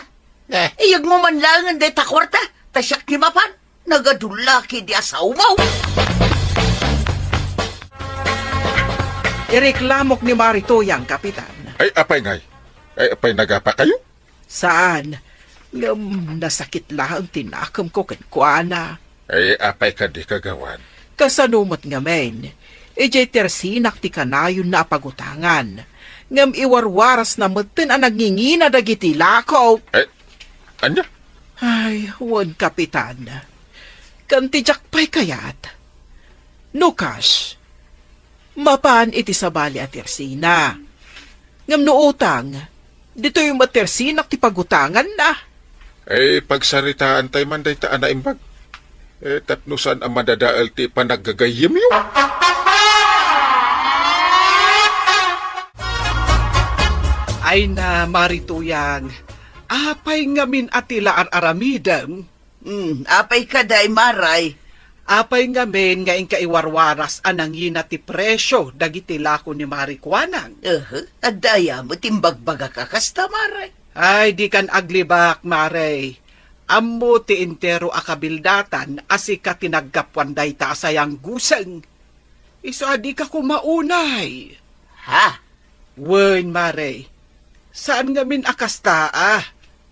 Eh. Iyegmo man laengen dayta kuarta, ta siak ti mapan. Nagadulla kadi a saomo. Ireklamok ni Mari Tuyang, Kapitan. Ay, apay ngay? Ay, apay nagapakayo? Saan? Ngem nasakit laeng ti nakemko kenkuana. Ay, apay kadi, Kagawan? Kasano met ngamin? Idiay tersinak ti kanayonna a pagutangan. Ngem iwarwarasna metten a nangingina dagiti lako. Eh, ania? Ay, wen, Kapitan. Kanti diak pay kayat. No kas, mapan iti sabali a tersina. Ngem no utang, ditoy met tersinak ti pagutanganna. Eh, pagsaritaantay man dayta a naimbag. Eh, tapno saan a madadael ti panaggagayyemyo. Ay na, Mari Tuyang, apay ngamin a ti la ar-aramidem? Hmm, apay kadi, Maray? Apay ngamin nga inka iwarwaras a nangina ti presio dagiti lako ni Mari Kuanang? Aha, adda aya met imbagbagak a kasta, Maray? Ay, dikan aglibak, Maray. Ammo ti entero a kabildatan a sika ti naggapuan dayta a sayangguseng. Isu a dika koma unay. Ha? Wen, Maray. Saan ngamin a kasta, a,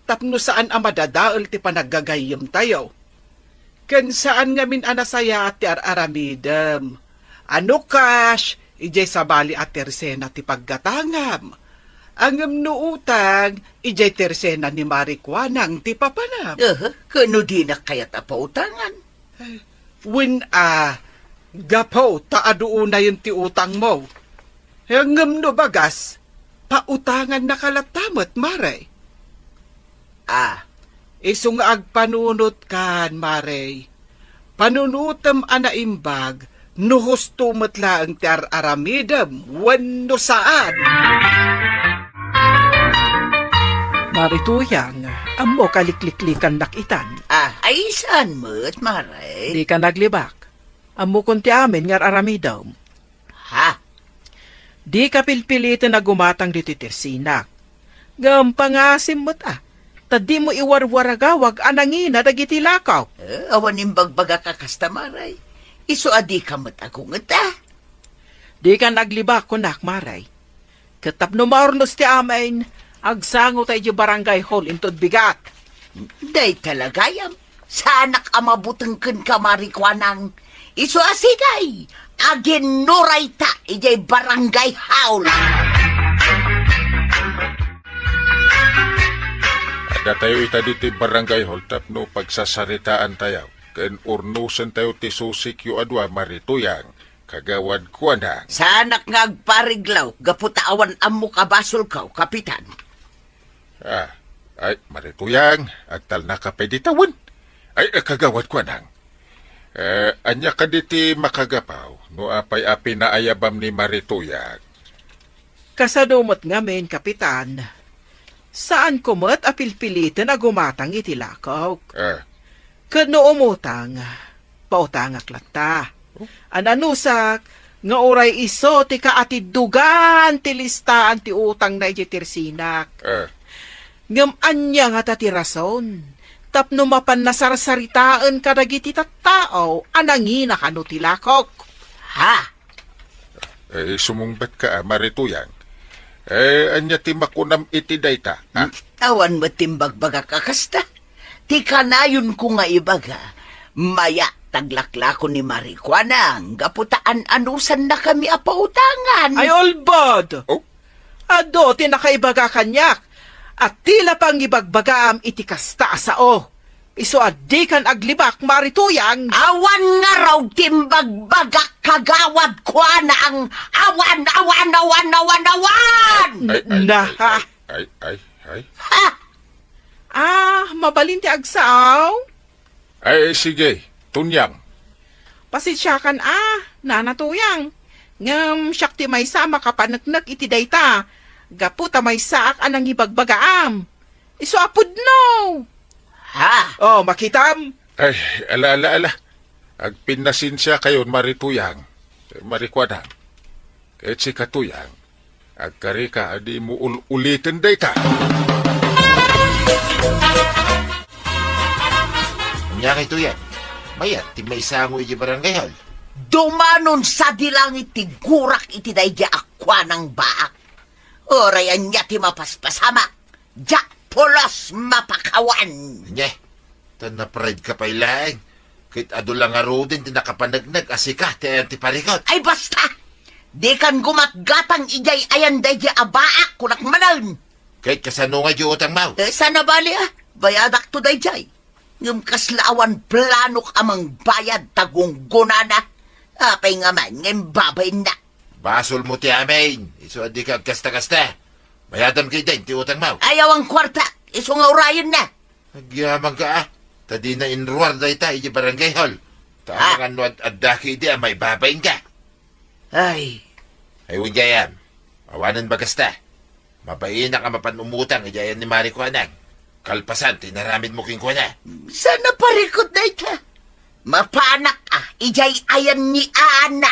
tapno saan a madadael ti panaggagayyemtayo. Ken saan ngamin a nasayaat ti ar-aramidem. A no kas, idiay sabali a tersena ti paggatangam. Ngem no utang, idiay tersena ni Mari Kuanang ti papanam. Aha, ken no dinak kayat a pautangan? Wen a, gapu ta adu unayen ti utangmo. Ngem no bagas, pautangannaka latta met, Maray. A, isu nga agpanunotkan, Maray. Panunotem a naimbag no husto met laeng ti ar-aramidem wenno saan. Mari Tuyang, ammo kalikliklikannak itan. A, ay saan met, Maray? Dika naglibak. Ammokon ti amin nga ar-aramidem. Ha? Dika pilpiliten a gumatang ditoy tersinak. Ngem pangasim met, a, ta dimo iwarwaragawag a nangina dagiti lako. Eh, awan imbagbagak a kasta, Maray. Isu a dika met agunget, a. Dikan aglibak, kunak, Maray. Ket tapno maurnos ti amin, agsango tayo idiay barangay hall inton bigat. Dayta la gayam, saanak a mabuteng kenka, Mari Kuanang. Isu a sigay, aginnurayta idiay barangay hall. Addatayo ita ditoy barangay hall tapno pagsasaritaantayo ken urnosentayo ti susikyo a dua, Mari Tuyang. Kagawad Kuanang. Saanak nga agpariglaw gapu ta awan ammok a basolko, Kapitan. Ah, ay, Mari Tuyang, agtalnaka pay dita wen. Ay, eh, Kagawad Kuanang. Eh, ania kadi ti makagapu no apay a pinaayabam ni Mari Tuyang? Kasano met ngamin, Kapitan? Saanko met a pilpiliten a gumatang iti lakok. Eh. Ket no umutang, pautangak latta. Oh. Ananusak nga uray isu ti kaatiddugan ti listaan ti utangna idiay tersenak. Eh. Ngem ania ngata ti rason tapno mapan nasarsaritaen kadagiti tattao a nangina kano ti lakok? Ha? Eh, sumungbatka, a, Mari Tuyang. Eh, ania ti makunam iti dayta, a? Hmm, awan met ti imbagbagak a kasta. Ti kanayonko nga ibaga, mayat ti aglaklako ni Mari Kuanang gapu ta an-anusannakami a pautangan. Ay, ulbod! Oh? Adu ti nakaibaga kaniak, a ti la pangibagbagaam iti kasta a sao. Isu a dikan aglibak, Mari Tuyang. Awan ngarud ti imbagbagak, Kagawad Kuanang. Awan, awan, awan, awan, awan! Ay, ay, Na, ay, ha? Ay, ay, ay. Ha? Ah, mabalin ti agsao? Ay, sige, Tunyang. Pasensiakan a, Nana Tuyang. Ngem siak ti maysa a makapaneknek iti dayta, gapu ta maysaak a nangibagbagaam. Isu a pudno! Ha? Oh, makitam? Ay, ala, ala, ala. Agpinnasensiakayon, Mari Tuyang. Mari Kuanang. Ket sika, Tuyang, agkarika a dimo ul-uliten dayta. Ania kay, Tuyang? Mayat ti maisango iti barangay hall. Dumanon sadi langit ti gurak iti daydi a Kuanang baak. Uray ania ti mapaspasamak, diak pulos mapakawan. Ania? Ta napraydka pay laeng. Ket adu la ngaruden ti nakapaneknek a sika ti ayan ti parikut. Ay, basta! Dikan gumatgatang idiay ayan daydi a baak, kunak manen. Ket kasano nga diay utangmo? Eh, saan a bali, a? Bayadakto daydiay. Ngem kasla awan planok a mangbayad ta gunggonana. Apay ngamin nga imbabainna? Basolmo ti amin. Isu a dika agkasta-kasta. Mayadam ketdin ti utangmo. Ay, awan kuarta. Isu nga urayenna. Agyamanka, a. Ta dina inruar dayta iti barangay hall. Ta Ah. amangan no ad-addaka idi a maibabainka. Ay. Ay, wen gayam. Awanen bagasta. Mabainak a mapan umutang iti ayan ni Mari Kuanang. Kalpasan ti inaramidmo kenkuana. Saan a parikut dayta? Mapanak a, idiay ayan ni Ana.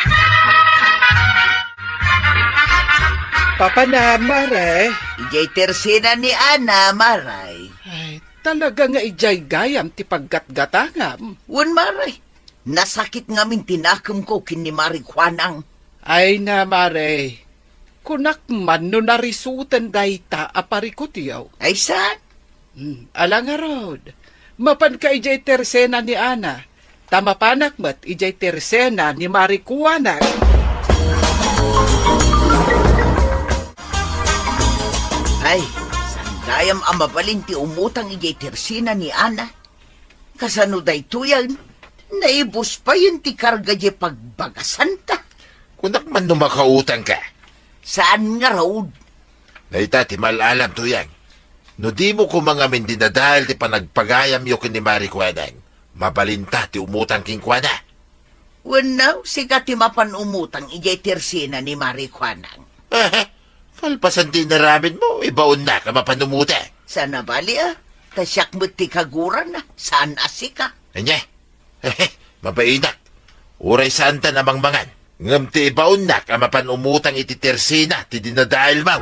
Papanam, Mare? Idiay tersena ni Ana, Mare. Ay, talaga nga idiay gayam ti paggatgatangam. Wen, Mare. Nasakit ngamin ti nakemko ken ni Mari Kuanang. Ay na, Mare. Kunak man no narisuten dayta a parikutyo. Ay, saan? Hmm, ala ngarud. Mapanka idiay tersena ni Ana, ta mapanak met idiay tersena ni Mari Kuanang. Ay, saan gayam a mabalin ti umutang idiay tersena ni Ana? Kasano daytoyen? Naibus payen ti karga diay pagbagasanta. Kunak man no makautangka. Saan ngarud? Dayta ti mal-alam, Tuyang. No dimo koma ngamin dinadael ti panagpagayamyo ken ni Mari Kuanang, mabalinta ti umutang kenkuana. Wenno, sika ti mapan umutang idiay tersena ni Mari Kuanang. Aha, kalpasan ti inaramidmo, ibaonnak a mapan umutang. Saan a bali, a. Ta siak met ti kagurana, saan a sika. Ania? Mabainak. Uray saanta a mangmangan. Ngem ti ibaonnak a mapan umutang iti tersena ti dinadaelmo.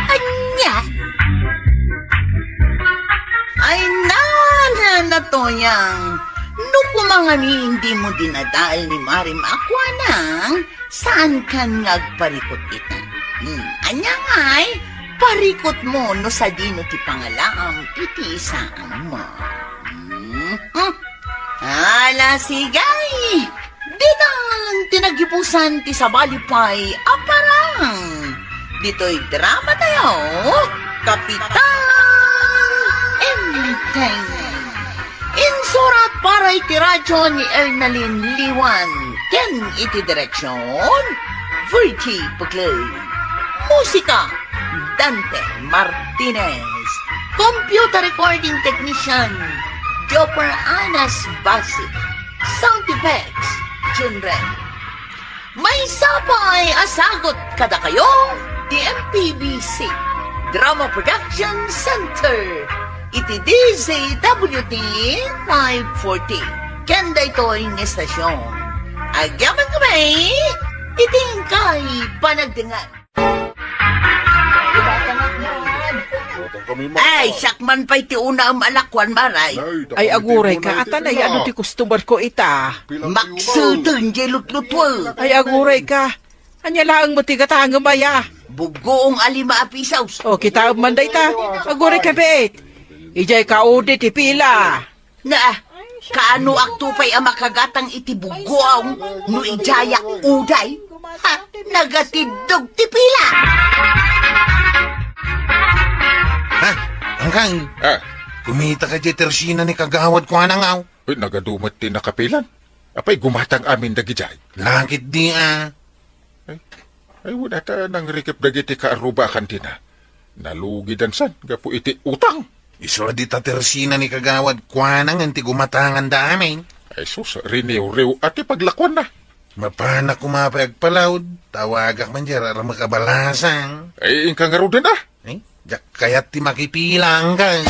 Ania? Ay, nana, Nana Tuyang. No koma ngamin dimo dinadael ni Mari Kuanang, saankan nga agparikut ita. Hmm, ania ngay, parikutmo no sadino ti pangalaam iti saanmo. Hmm, hmm. Ala, sige. Dita ti nagibusan ti sabali pay a parang. Ditoy drama tayo, Kapitan Enteng. Insurat para iti radyo ni Ernalyn Liwan ken iti direksyon, Virgie Puclay. Musika, Dante Martinez. Computer recording technician, Jopper Anas Basi. Sound effects, Junren. Maysa pay a sagut kadakayo ti M P B C Drama Production Center iti D Z W T five forty. Ken daytoy nga estasyon, agyamankami iti inkay panagdengngeg. Ay, siak man pay ti unaem a lakuan, Maray. Ay, aguray ka, ata nay adu ti customer ko ita. Makseten jay lutlutuek. Ay, aguray ka. Ania laeng met ti gatangem aya? Buggoong a lima a pisos. O, kitaem man dayta. Aguray ka, bet. Idiay ka udi ti pila. Na, kaanoak to pay a makagatang iti buggoong no idiayak uday? Ha, nagatiddog ti pila! Ha? Angkang? Ah. Kumita ka diay tersina ni Kagawad Kuanang, aw? Uy, nagadu met ti nakapilan. Apay, gumatang amin dagidiay? Lakit di, a. Ay, ay, wen, ata nangrikep dagiti kaarruba a kantina. Nalugidan san gapu iti utang. Isu a dita tersina ni Kagawad Kuanang ti gumatanganda amin. Ay, sus, riniwriw a ti paglakuanna. Mapanak koma pay agpalaod, tawagak man diay ramak a balasang. Ay, inka ngaruden, a. Eh, diak kayat ti makipila, angkang.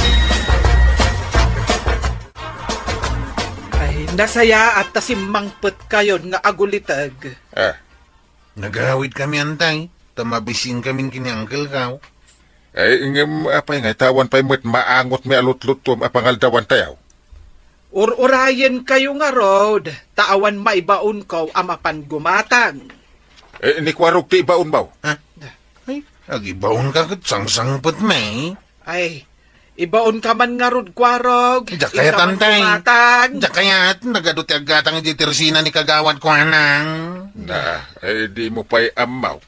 Ay, nasayaat ta simmangpetkayon nga aguliteg. Ah. Nagawidkami, antay, ta mabisinkamin ken ni Uncle Kao. Ay, ngem apay ngay, ta awan pay met maangotmi a lutluttuem a pangaldawantayo. Ur-urayenkayo ngarud, ta awan maibaonko a mapan gumatang. Eh, ni Kuarog ti ibaonmo? Ha? Ay, agibaonka ket sangsangpetmi. Ay, ibaonka man ngarud, Kuarog. Diak kayat, antay. Diak kayat, nagadu ti aggatang iti tersina ni Kagawad Kuanang. Na, eh, dimo pay ammo.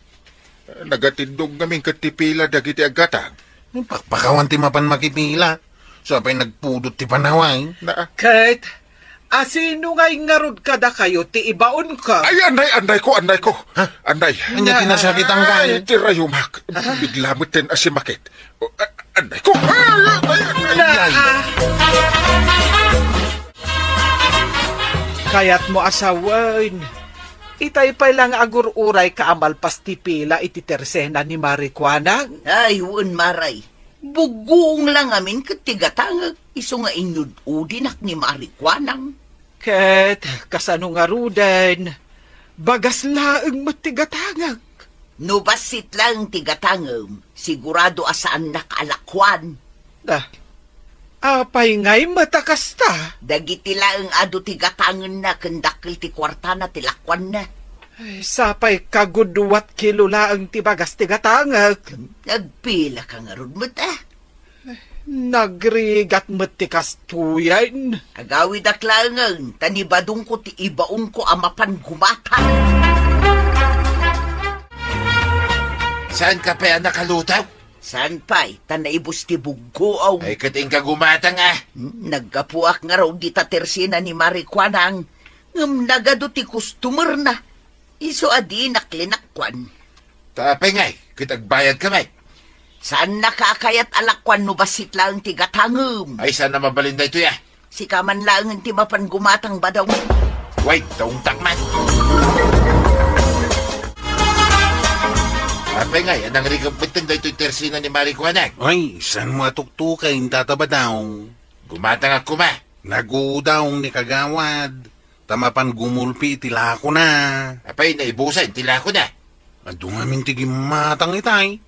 Nagatiddog ngamin ket ti pila dagiti aggatang. Pakpakawan ti mapan makipila. Sa pay nagpudot ti panaway. Na. Ket, asino ngay ngarud kadakayo ti ibaonko? Ay, anday, andayko, andayko. Ha? Anday. Ania ti nasakitanka? Ay, ti rayumak. Bigla met ten asimakit. O, a-, andayko. Ay, ay, ay, ay. Ay. Kayatmo a sawen. Itay pay la nga agur-urayka a malpas ti pila iti tersena ni Mari Kuanang? Ay, wen, Maray. Buggoong la ngamin ket ti gatangek, isu nga inyud-udinak ni Mari Kuanang. Ket kasano ngaruden? Bagas laeng met ti gatangek. No bassit laeng ti gatangem, sigurado a saannak a lakuan. Da, apay ngay met a kasta? Dagiti laeng adu ti gatangenna ken dakkel ti kuartana ti lakuanna. Ay, sapay kagudua ti kilo laeng ti bagas ti gatangek. Nagpilaka ngarud met, a? Nagrigat met ti kastoyen. Agawidak laengen, ta nibadongko ti ibaonko a mapan gumatang. Saanka pay a nakaluto? Saan pay, ta naibus ti buggoom. Ay, ket inka gumatang, a. Hmm, naggapuak ngarud dita tersina ni Mari Kuanang, ngem nagadu ti kustomerna. Isu a dinak linakkuan. Ta apay ngay, ket agbayadka met? Saannaka a kayat a lakkuan no bassit laeng ti gatangem. Ay, saan a mabalin daytoy, a? Sika man laengen ti mapan gumatang, badong. Way, daungtak man. Apay ngay, a nangrikep metten daytoy tersina ni Mari Kuanang? Ay, saanmo a tuktuken, Tata Badong? Gumatangak koma. Nagudaw ni Kagawad ta mapan gumulpi iti lakona. Apay, naibusan ti lakona? Adu ngamin ti gimmatang itay.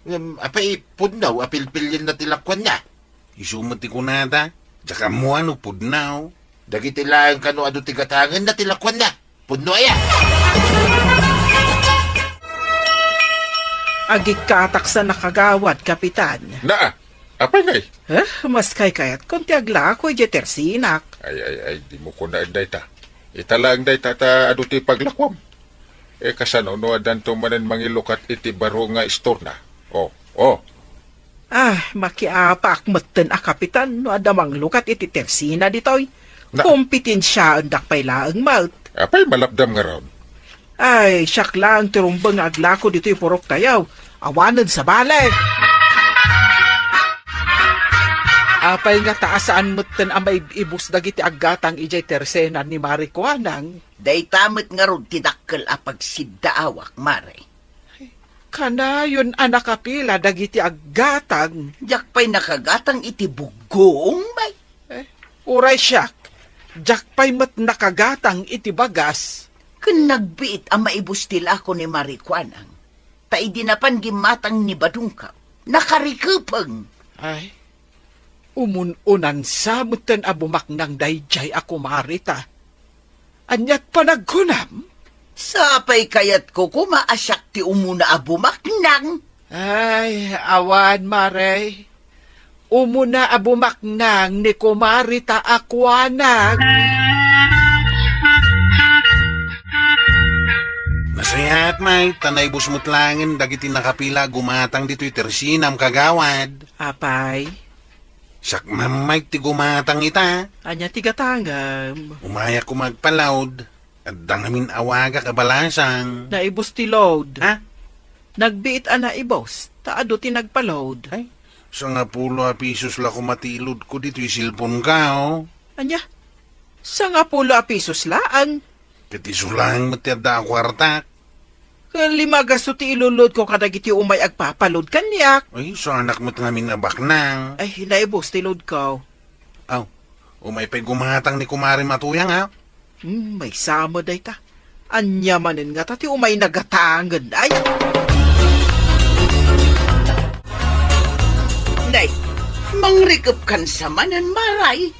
Ngem, apay, pudno a pilpilienna ti lakuanna? Isu met ti kunada, diak ammo no pudno. Dagiti laeng kano adu ti gatangenna ti lakuanna, pudno aya? Agikkatak sa nakagawad, Kapitan. Naa, apay ngay? Eh, mas kaykayatkon ti aglako idiay tersinak. Ay, ay, ay, dimo kunaen dayta. Ita laeng dayta ta adu ti paglakuam. Eh, kasano no addanto manen mangilukat iti baro nga istorna? Oh, oh. Ah, makiapaak metten a kapitan no adda manglukat iti tersina ditoy. Na- Kompitensiaendak pay laeng met. Apay malapdam ngarud? Ay, siak laeng ti rumbeng nga aglako ditoy puroktayo. Awanen sabali. Apay nga ta a saan metten a maib-ibus dagiti aggatang idiay tersena ni Mari Kuanang? Dayta met ngarud ti dakkel a pagsiddaawak, Mari. Kanayon a nakapila dagiti aggatang. Diak pay nakagatang iti buggoong, bay. Eh, uray siak, diak pay met nakagatang iti bagas. Ken nagbiit a maibus ti lako ni Mari Kuanang. Ta idi napan gimmatang ni Badungkaw, nakarikepeng. Ay, umun-unan sa metten a bumaknang daydiay a kumari ta. Aniat panagkunam? Sapay kayatko koma a siak ti umuna a bumaknang. Ay, awan, Mari. Umuna a bumaknang ni Kumari ta a Kuanang. Nasayaat, Mike, ta naibus met laengen dagiti nakapila a gumatang ditoy tersinam, kagawad. Apay? Siak man, Mike, ti gumatang ita. Ania ti gatangem? Umayak koma agpa-load. Adda ngamin awagak a balasang. Naibus ti load. Ha? Nagbiit a naibus, ta adu ti nagpa-load. Ay, sangapulo a pisos la koma ti iludko ditoy cellphone-ko, oh. Ania? Sangapulo a pisos laeng? Ket isu laeng met ti adda a kuartak. Ket lima gasto ti iluludko kadagiti umay agpapa-load kaniak. Ay, saanak met ngamin a baknang. Ay, naibus ti load-ko. Aw, umay pay gumatang ni Kumari Matuyang, ha? Hmm, maysa met dayta. Ania manen ngata ti umay nagatangen? Ay! Nay, mangrikepkan sa manen, Mari.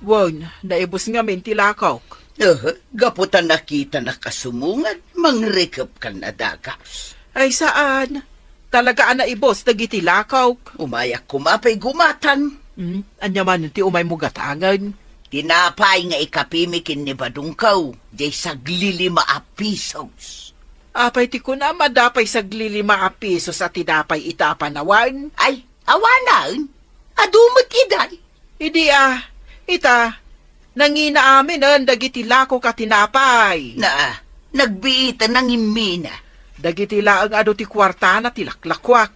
Wen, naibus ngamin ti lakok. Eh, gapu ta nakitanak a sumungad, mangrikepkan a dagas. Ay, saan. Talaga a naibus dagiti lakok. Umayak koma pay gumatang. Hmm, ania manen ti umaymo gatangen? Tinapay nga ikapimi ken ni Badungkaw, diay saglilima a pisos. Apay ti kunam a adda pay saglilima a pisos a tinapay ita a panawen? Ay, awanen. Adu met idiay. Idi a, ita, nangina aminen dagiti lakok a tinapay. Naa, nagbiit a nangimmina. Dagiti laeng adu ti kuartana ti laklakuak.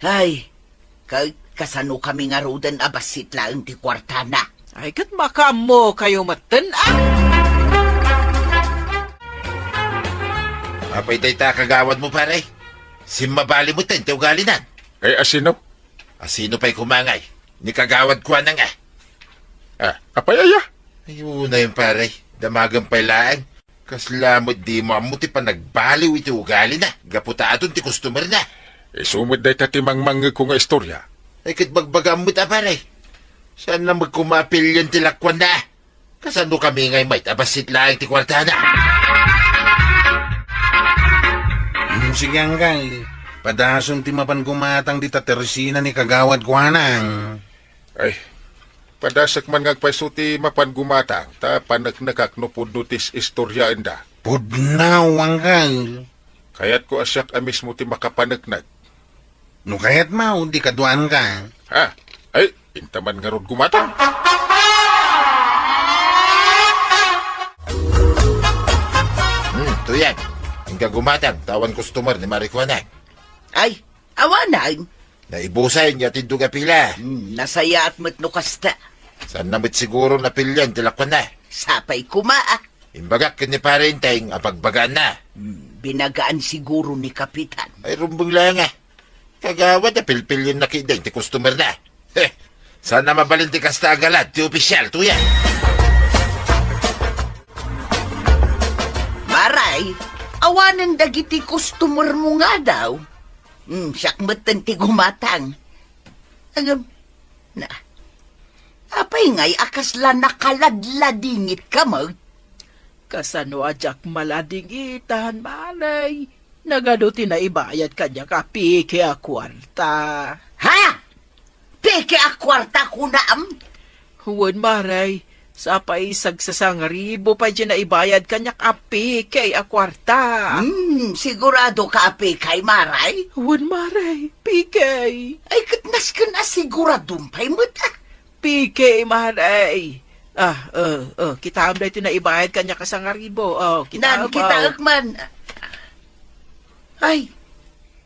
Ay, ka-, kasano kami ngaruden a bassit laeng ti kuartana? Ay, ket makaammokayo metten, a? Apay dayta a kagawadmo, pare? Simmabali metten ti ugalina. Ay, asino? Asino pay koma ngay? Ni kagawad Kuanang, a? Ah, apay aya? Ay, unayen, pare. Damagen pay laeng. Kasla met dimo ammo ti panagbaliw iti ugalina. Gapu ta adun ti customerna. Isu met dayta ti mangmangngegko nga istorya. Ay, ket bagbagam met a, pare. Saanna met koma a pilien ti lakuanna. Kasano kami ngay met a bassit laeng ti kuartana? Hmm, sige, anggal. Padasem ti mapan gumatang dita tersina ni kagawad Kuanang. Ay, padasek man nga agpayso ti mapan gumatang, ta paneknekak no pudno ti is-istoryaenda. Pudno, anggal. Kayatko a siak a mismo ti makapaneknek. No kayatmo, di kaduaanka. Ha? Ay, inta man ngarud gumatang. Hmm, Tuyang. Inka gumatang, ta awan customer ni Mari Kuanang. Ay, awanen. Naibusen nga tindog a pila. Hmm, nasayaat met no kasta. Saanna met siguro a pilien ti lakuanna. Sapay koma, a. Imbagak ken ni Pare Enteng a bagbagaanna. Hmm, binagaan siguro ni Kapitan. Ay, rumbeng laeng, a. Kagawad a pilpilienna ketdin ti customerna. Heh, saanna mabalin ti kasta a galad ti opisial, Tuyang. Mari, awanen dagiti customermo ngadaw. Hmm, siak metten ti gumatang. Ngem, na, apay ngay a kasla nakaladladingitka met? Kasano a diak maladingitan, Mari? Nagadu ti naibayad kaniak a peke a kuarta. Ha? Peke a kuarta kunam? Wen, Mare. Sapay sagsasangribo pay ti naibayad kaniak a peke a kuarta. Hmm, sigurado ka a peke, Mare? Wen, Mare. Peke. Ay, ket nasken a siguradom pay met, ah. Peke, Mare. Ah, eh, eh, kitaem daytoy naibayad kaniak a sangribo. Oh, kitaem, Nan, kitaek man. Ay,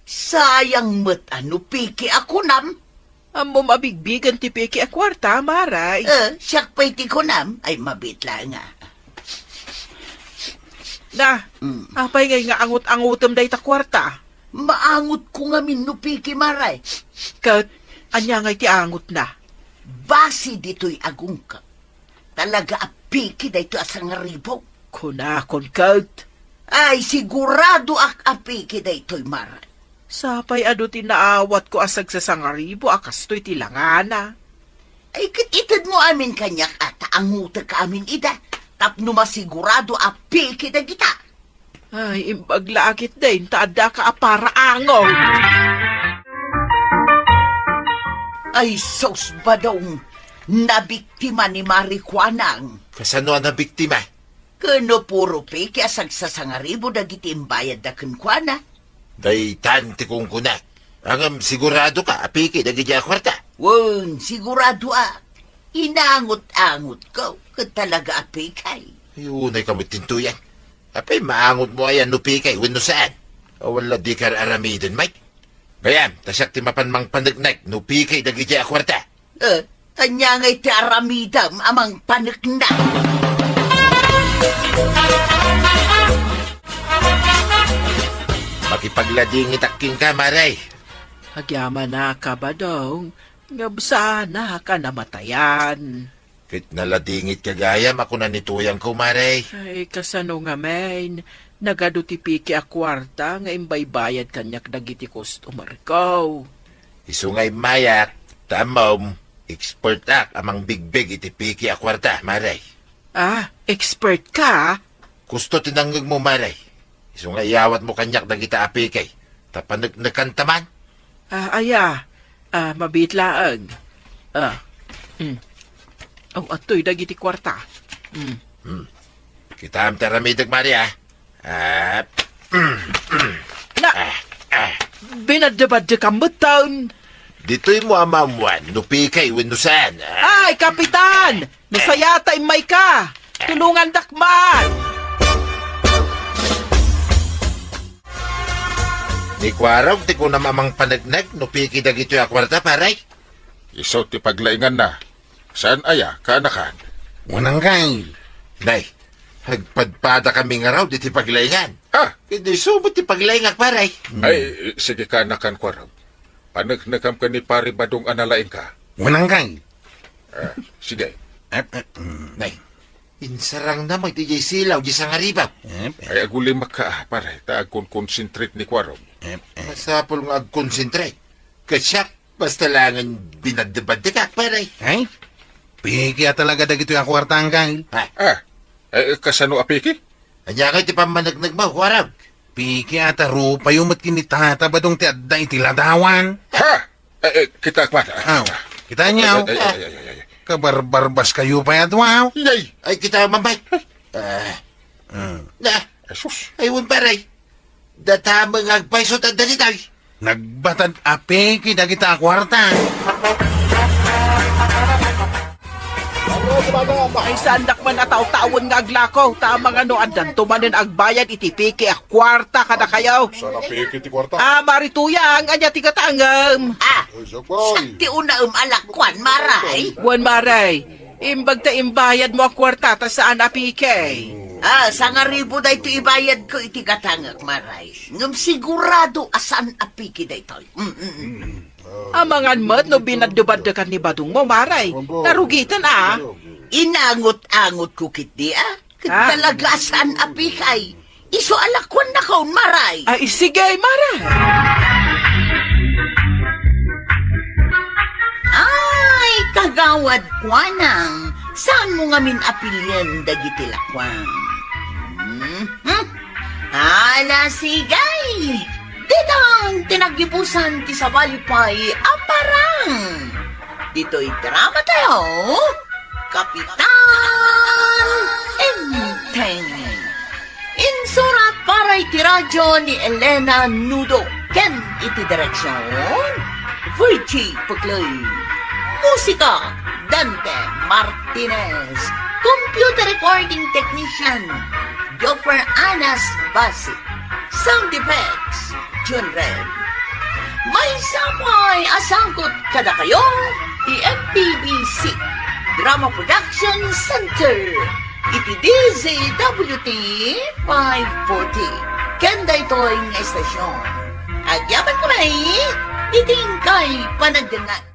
sayang met a no peke a kunam. Ammom a bigbigen ti peke a kuarta, Mare. Eh, siak pay ti kunam. Ay, mabiit laeng, ah. Na, Mm. apay ngay nga angut-angutem dayta kuarta? Maangutko ngamin no peke, Mare. Ket, ania ngay ti angutna? Basi ditoy agungka. Talaga a peke daytoy a sangribo. Kunakon ket. Ay, siguradoak a peke daytoy, Mare. Sapay adu ti naawatko a sagsasangribo a kastoy ti langana. Ay, ket itedmo amin kaniak a ta angutek amin ida. Tapno masigurado a peke dagita. Ay, imbag la a ketdin ta addaka a paraangaw. Ay, sus, Badong, nabiktima ni Mare Kuanang. Kasano a nabiktima? Ken no puro peke a sagsasangribo dagiti imbayadda kenkuana. Daytan ti kunkunak. Ngem siguradoka a peke dagiti a kuarta? Wen, siguradoak. Inangot-angotko, ket talaga a peke. Ay, unay ka met tintuyan. Apay maangotmo ayan no peke wenno saan? Awan la dika ar-aramiden, Mike. Gayam, ta siak ti mapan mangpaneknek no peke dagiti a kuarta. Eh, ania ngay ti aramidem a mangpaneknek? Makipagladingitak kenka, Mare. Agyamanak, Badong, ngem saannak a namatayan. Ket naladingit ka gayam a kuna ni tuyangko, Mare. Ay, kasano ngamin? Nagadu ti peke a kuarta nga imbaybayad kaniak dagiti customerko. Isu nga immayak, ta ammom, expertak a mangbigbig iti peke a kuarta, Mare. Ah, expert ka? Kusto ti nangngegmo, Mare. Isu nga iyawatmo kaniak dagita a peke, ta paneknekanta man. Ah, aya. Ah, mabiit laeng. Ah. Mm. Oh, adtoy dagiti kuarta. Mm. Hmm. Kitaem ti aramidek, Mare, ah. Ah. Mm, mm. Na, Ah, ah. Binaddebaddekam metten. Ditoymo a maammuan no peke wenno saan, ah. Ay, Kapitan! Nasayata, immayka! Tulongandak man! Ni Kuarog ti kunam a mangpaneknek no peke dagitoy a kuarta, pare? Isu ti paglainganna. Saan aya, kaanakan? Wen, Anggail. Nay, agpadpadakami ngarud iti paglaingan. Ah! Ket isu met ti paglaingak, pare. Hmm. Ay, sige, kaanakan, Kuarog. Paneknekam ken ni Pare Badong a nalaingka. Wen, Anggail. Ah, sige. Eh, eh, mm. Nay, insarangna met diay silaw, diay sangaribaw. Eh, eh. Ay, agulimakka, ah, pare, ta agkonkonsentrate ni Kuarog. Eh, eh. Masapul nga agkonsentrate. Ket siak, basta laengen binaddebaddekak, pare. Ay, peke a talaga dagitoy a kuarta, Anggail. Ha? Ah, eh, kasano a peke? Ania ngay ti pammaneknekmo, Kuarog? Peke a ta rupayo met ken ni Tata Badong ti adda iti ladawan. Ha? Eh, eh, kitaek man. Aw, kitaenyo? Ay, ay, ay, ay, ay, ay. Kabarbarbaskayo pay a dua. Yay! Ay, kitaem man pay. Ah. Hmm. Na. Jesus. Ay, wen, pare. Dataem nga agpayso ta dagitoy. Nagbatad a peke dagita a kuarta. Ay, saandak man a tawen nga aglako, ta amangan no addanto manen agbayad iti peke a kuarta kadakayo. Saan a peke ti kuarta? Ah, Mare Tuyang, ania ti gatangem? Ah, Ay, siak, siak ti unaem a lakuan, Mare. Wen, Mare. Imbag ta imbayadmo a kuarta ta saan a peke. Ah, sangaribu daytoy ibayadko iti gatangek, Mare. Ngem sigurado a saan a peke daytoy. Mm, mm, mm. Amangan met no binaddebaddekan ni Badongmo, Mare. Narugiten, ah. Inangot-angotko ketdi, ah. Ket talaga a saan a peke. Isu a lakuannakon, Mare. Ay, sige, Mare. Ay, kagawad Kuanang, saanmo ngamin a pilien dagiti lakuam? Mhm. Ala, sige. Detang ti naggibusan ti sabali pay a parang. Ditoy drama tayo, Kapitan Enteng. Insurat para iti radyo ni Elena Nudo ken iti direksyon, Virgie Puclay. Musika, Dante Martinez. Computer recording technician, Joffer Anas Basi. Sound effects, Jun Red. Maysa pay a sangkot kadakayo ti M P B C Drama Production Center iti D Z W T five forty. Ken daytoy nga estasyon, agyaman kami iti inkay panagdengngeg.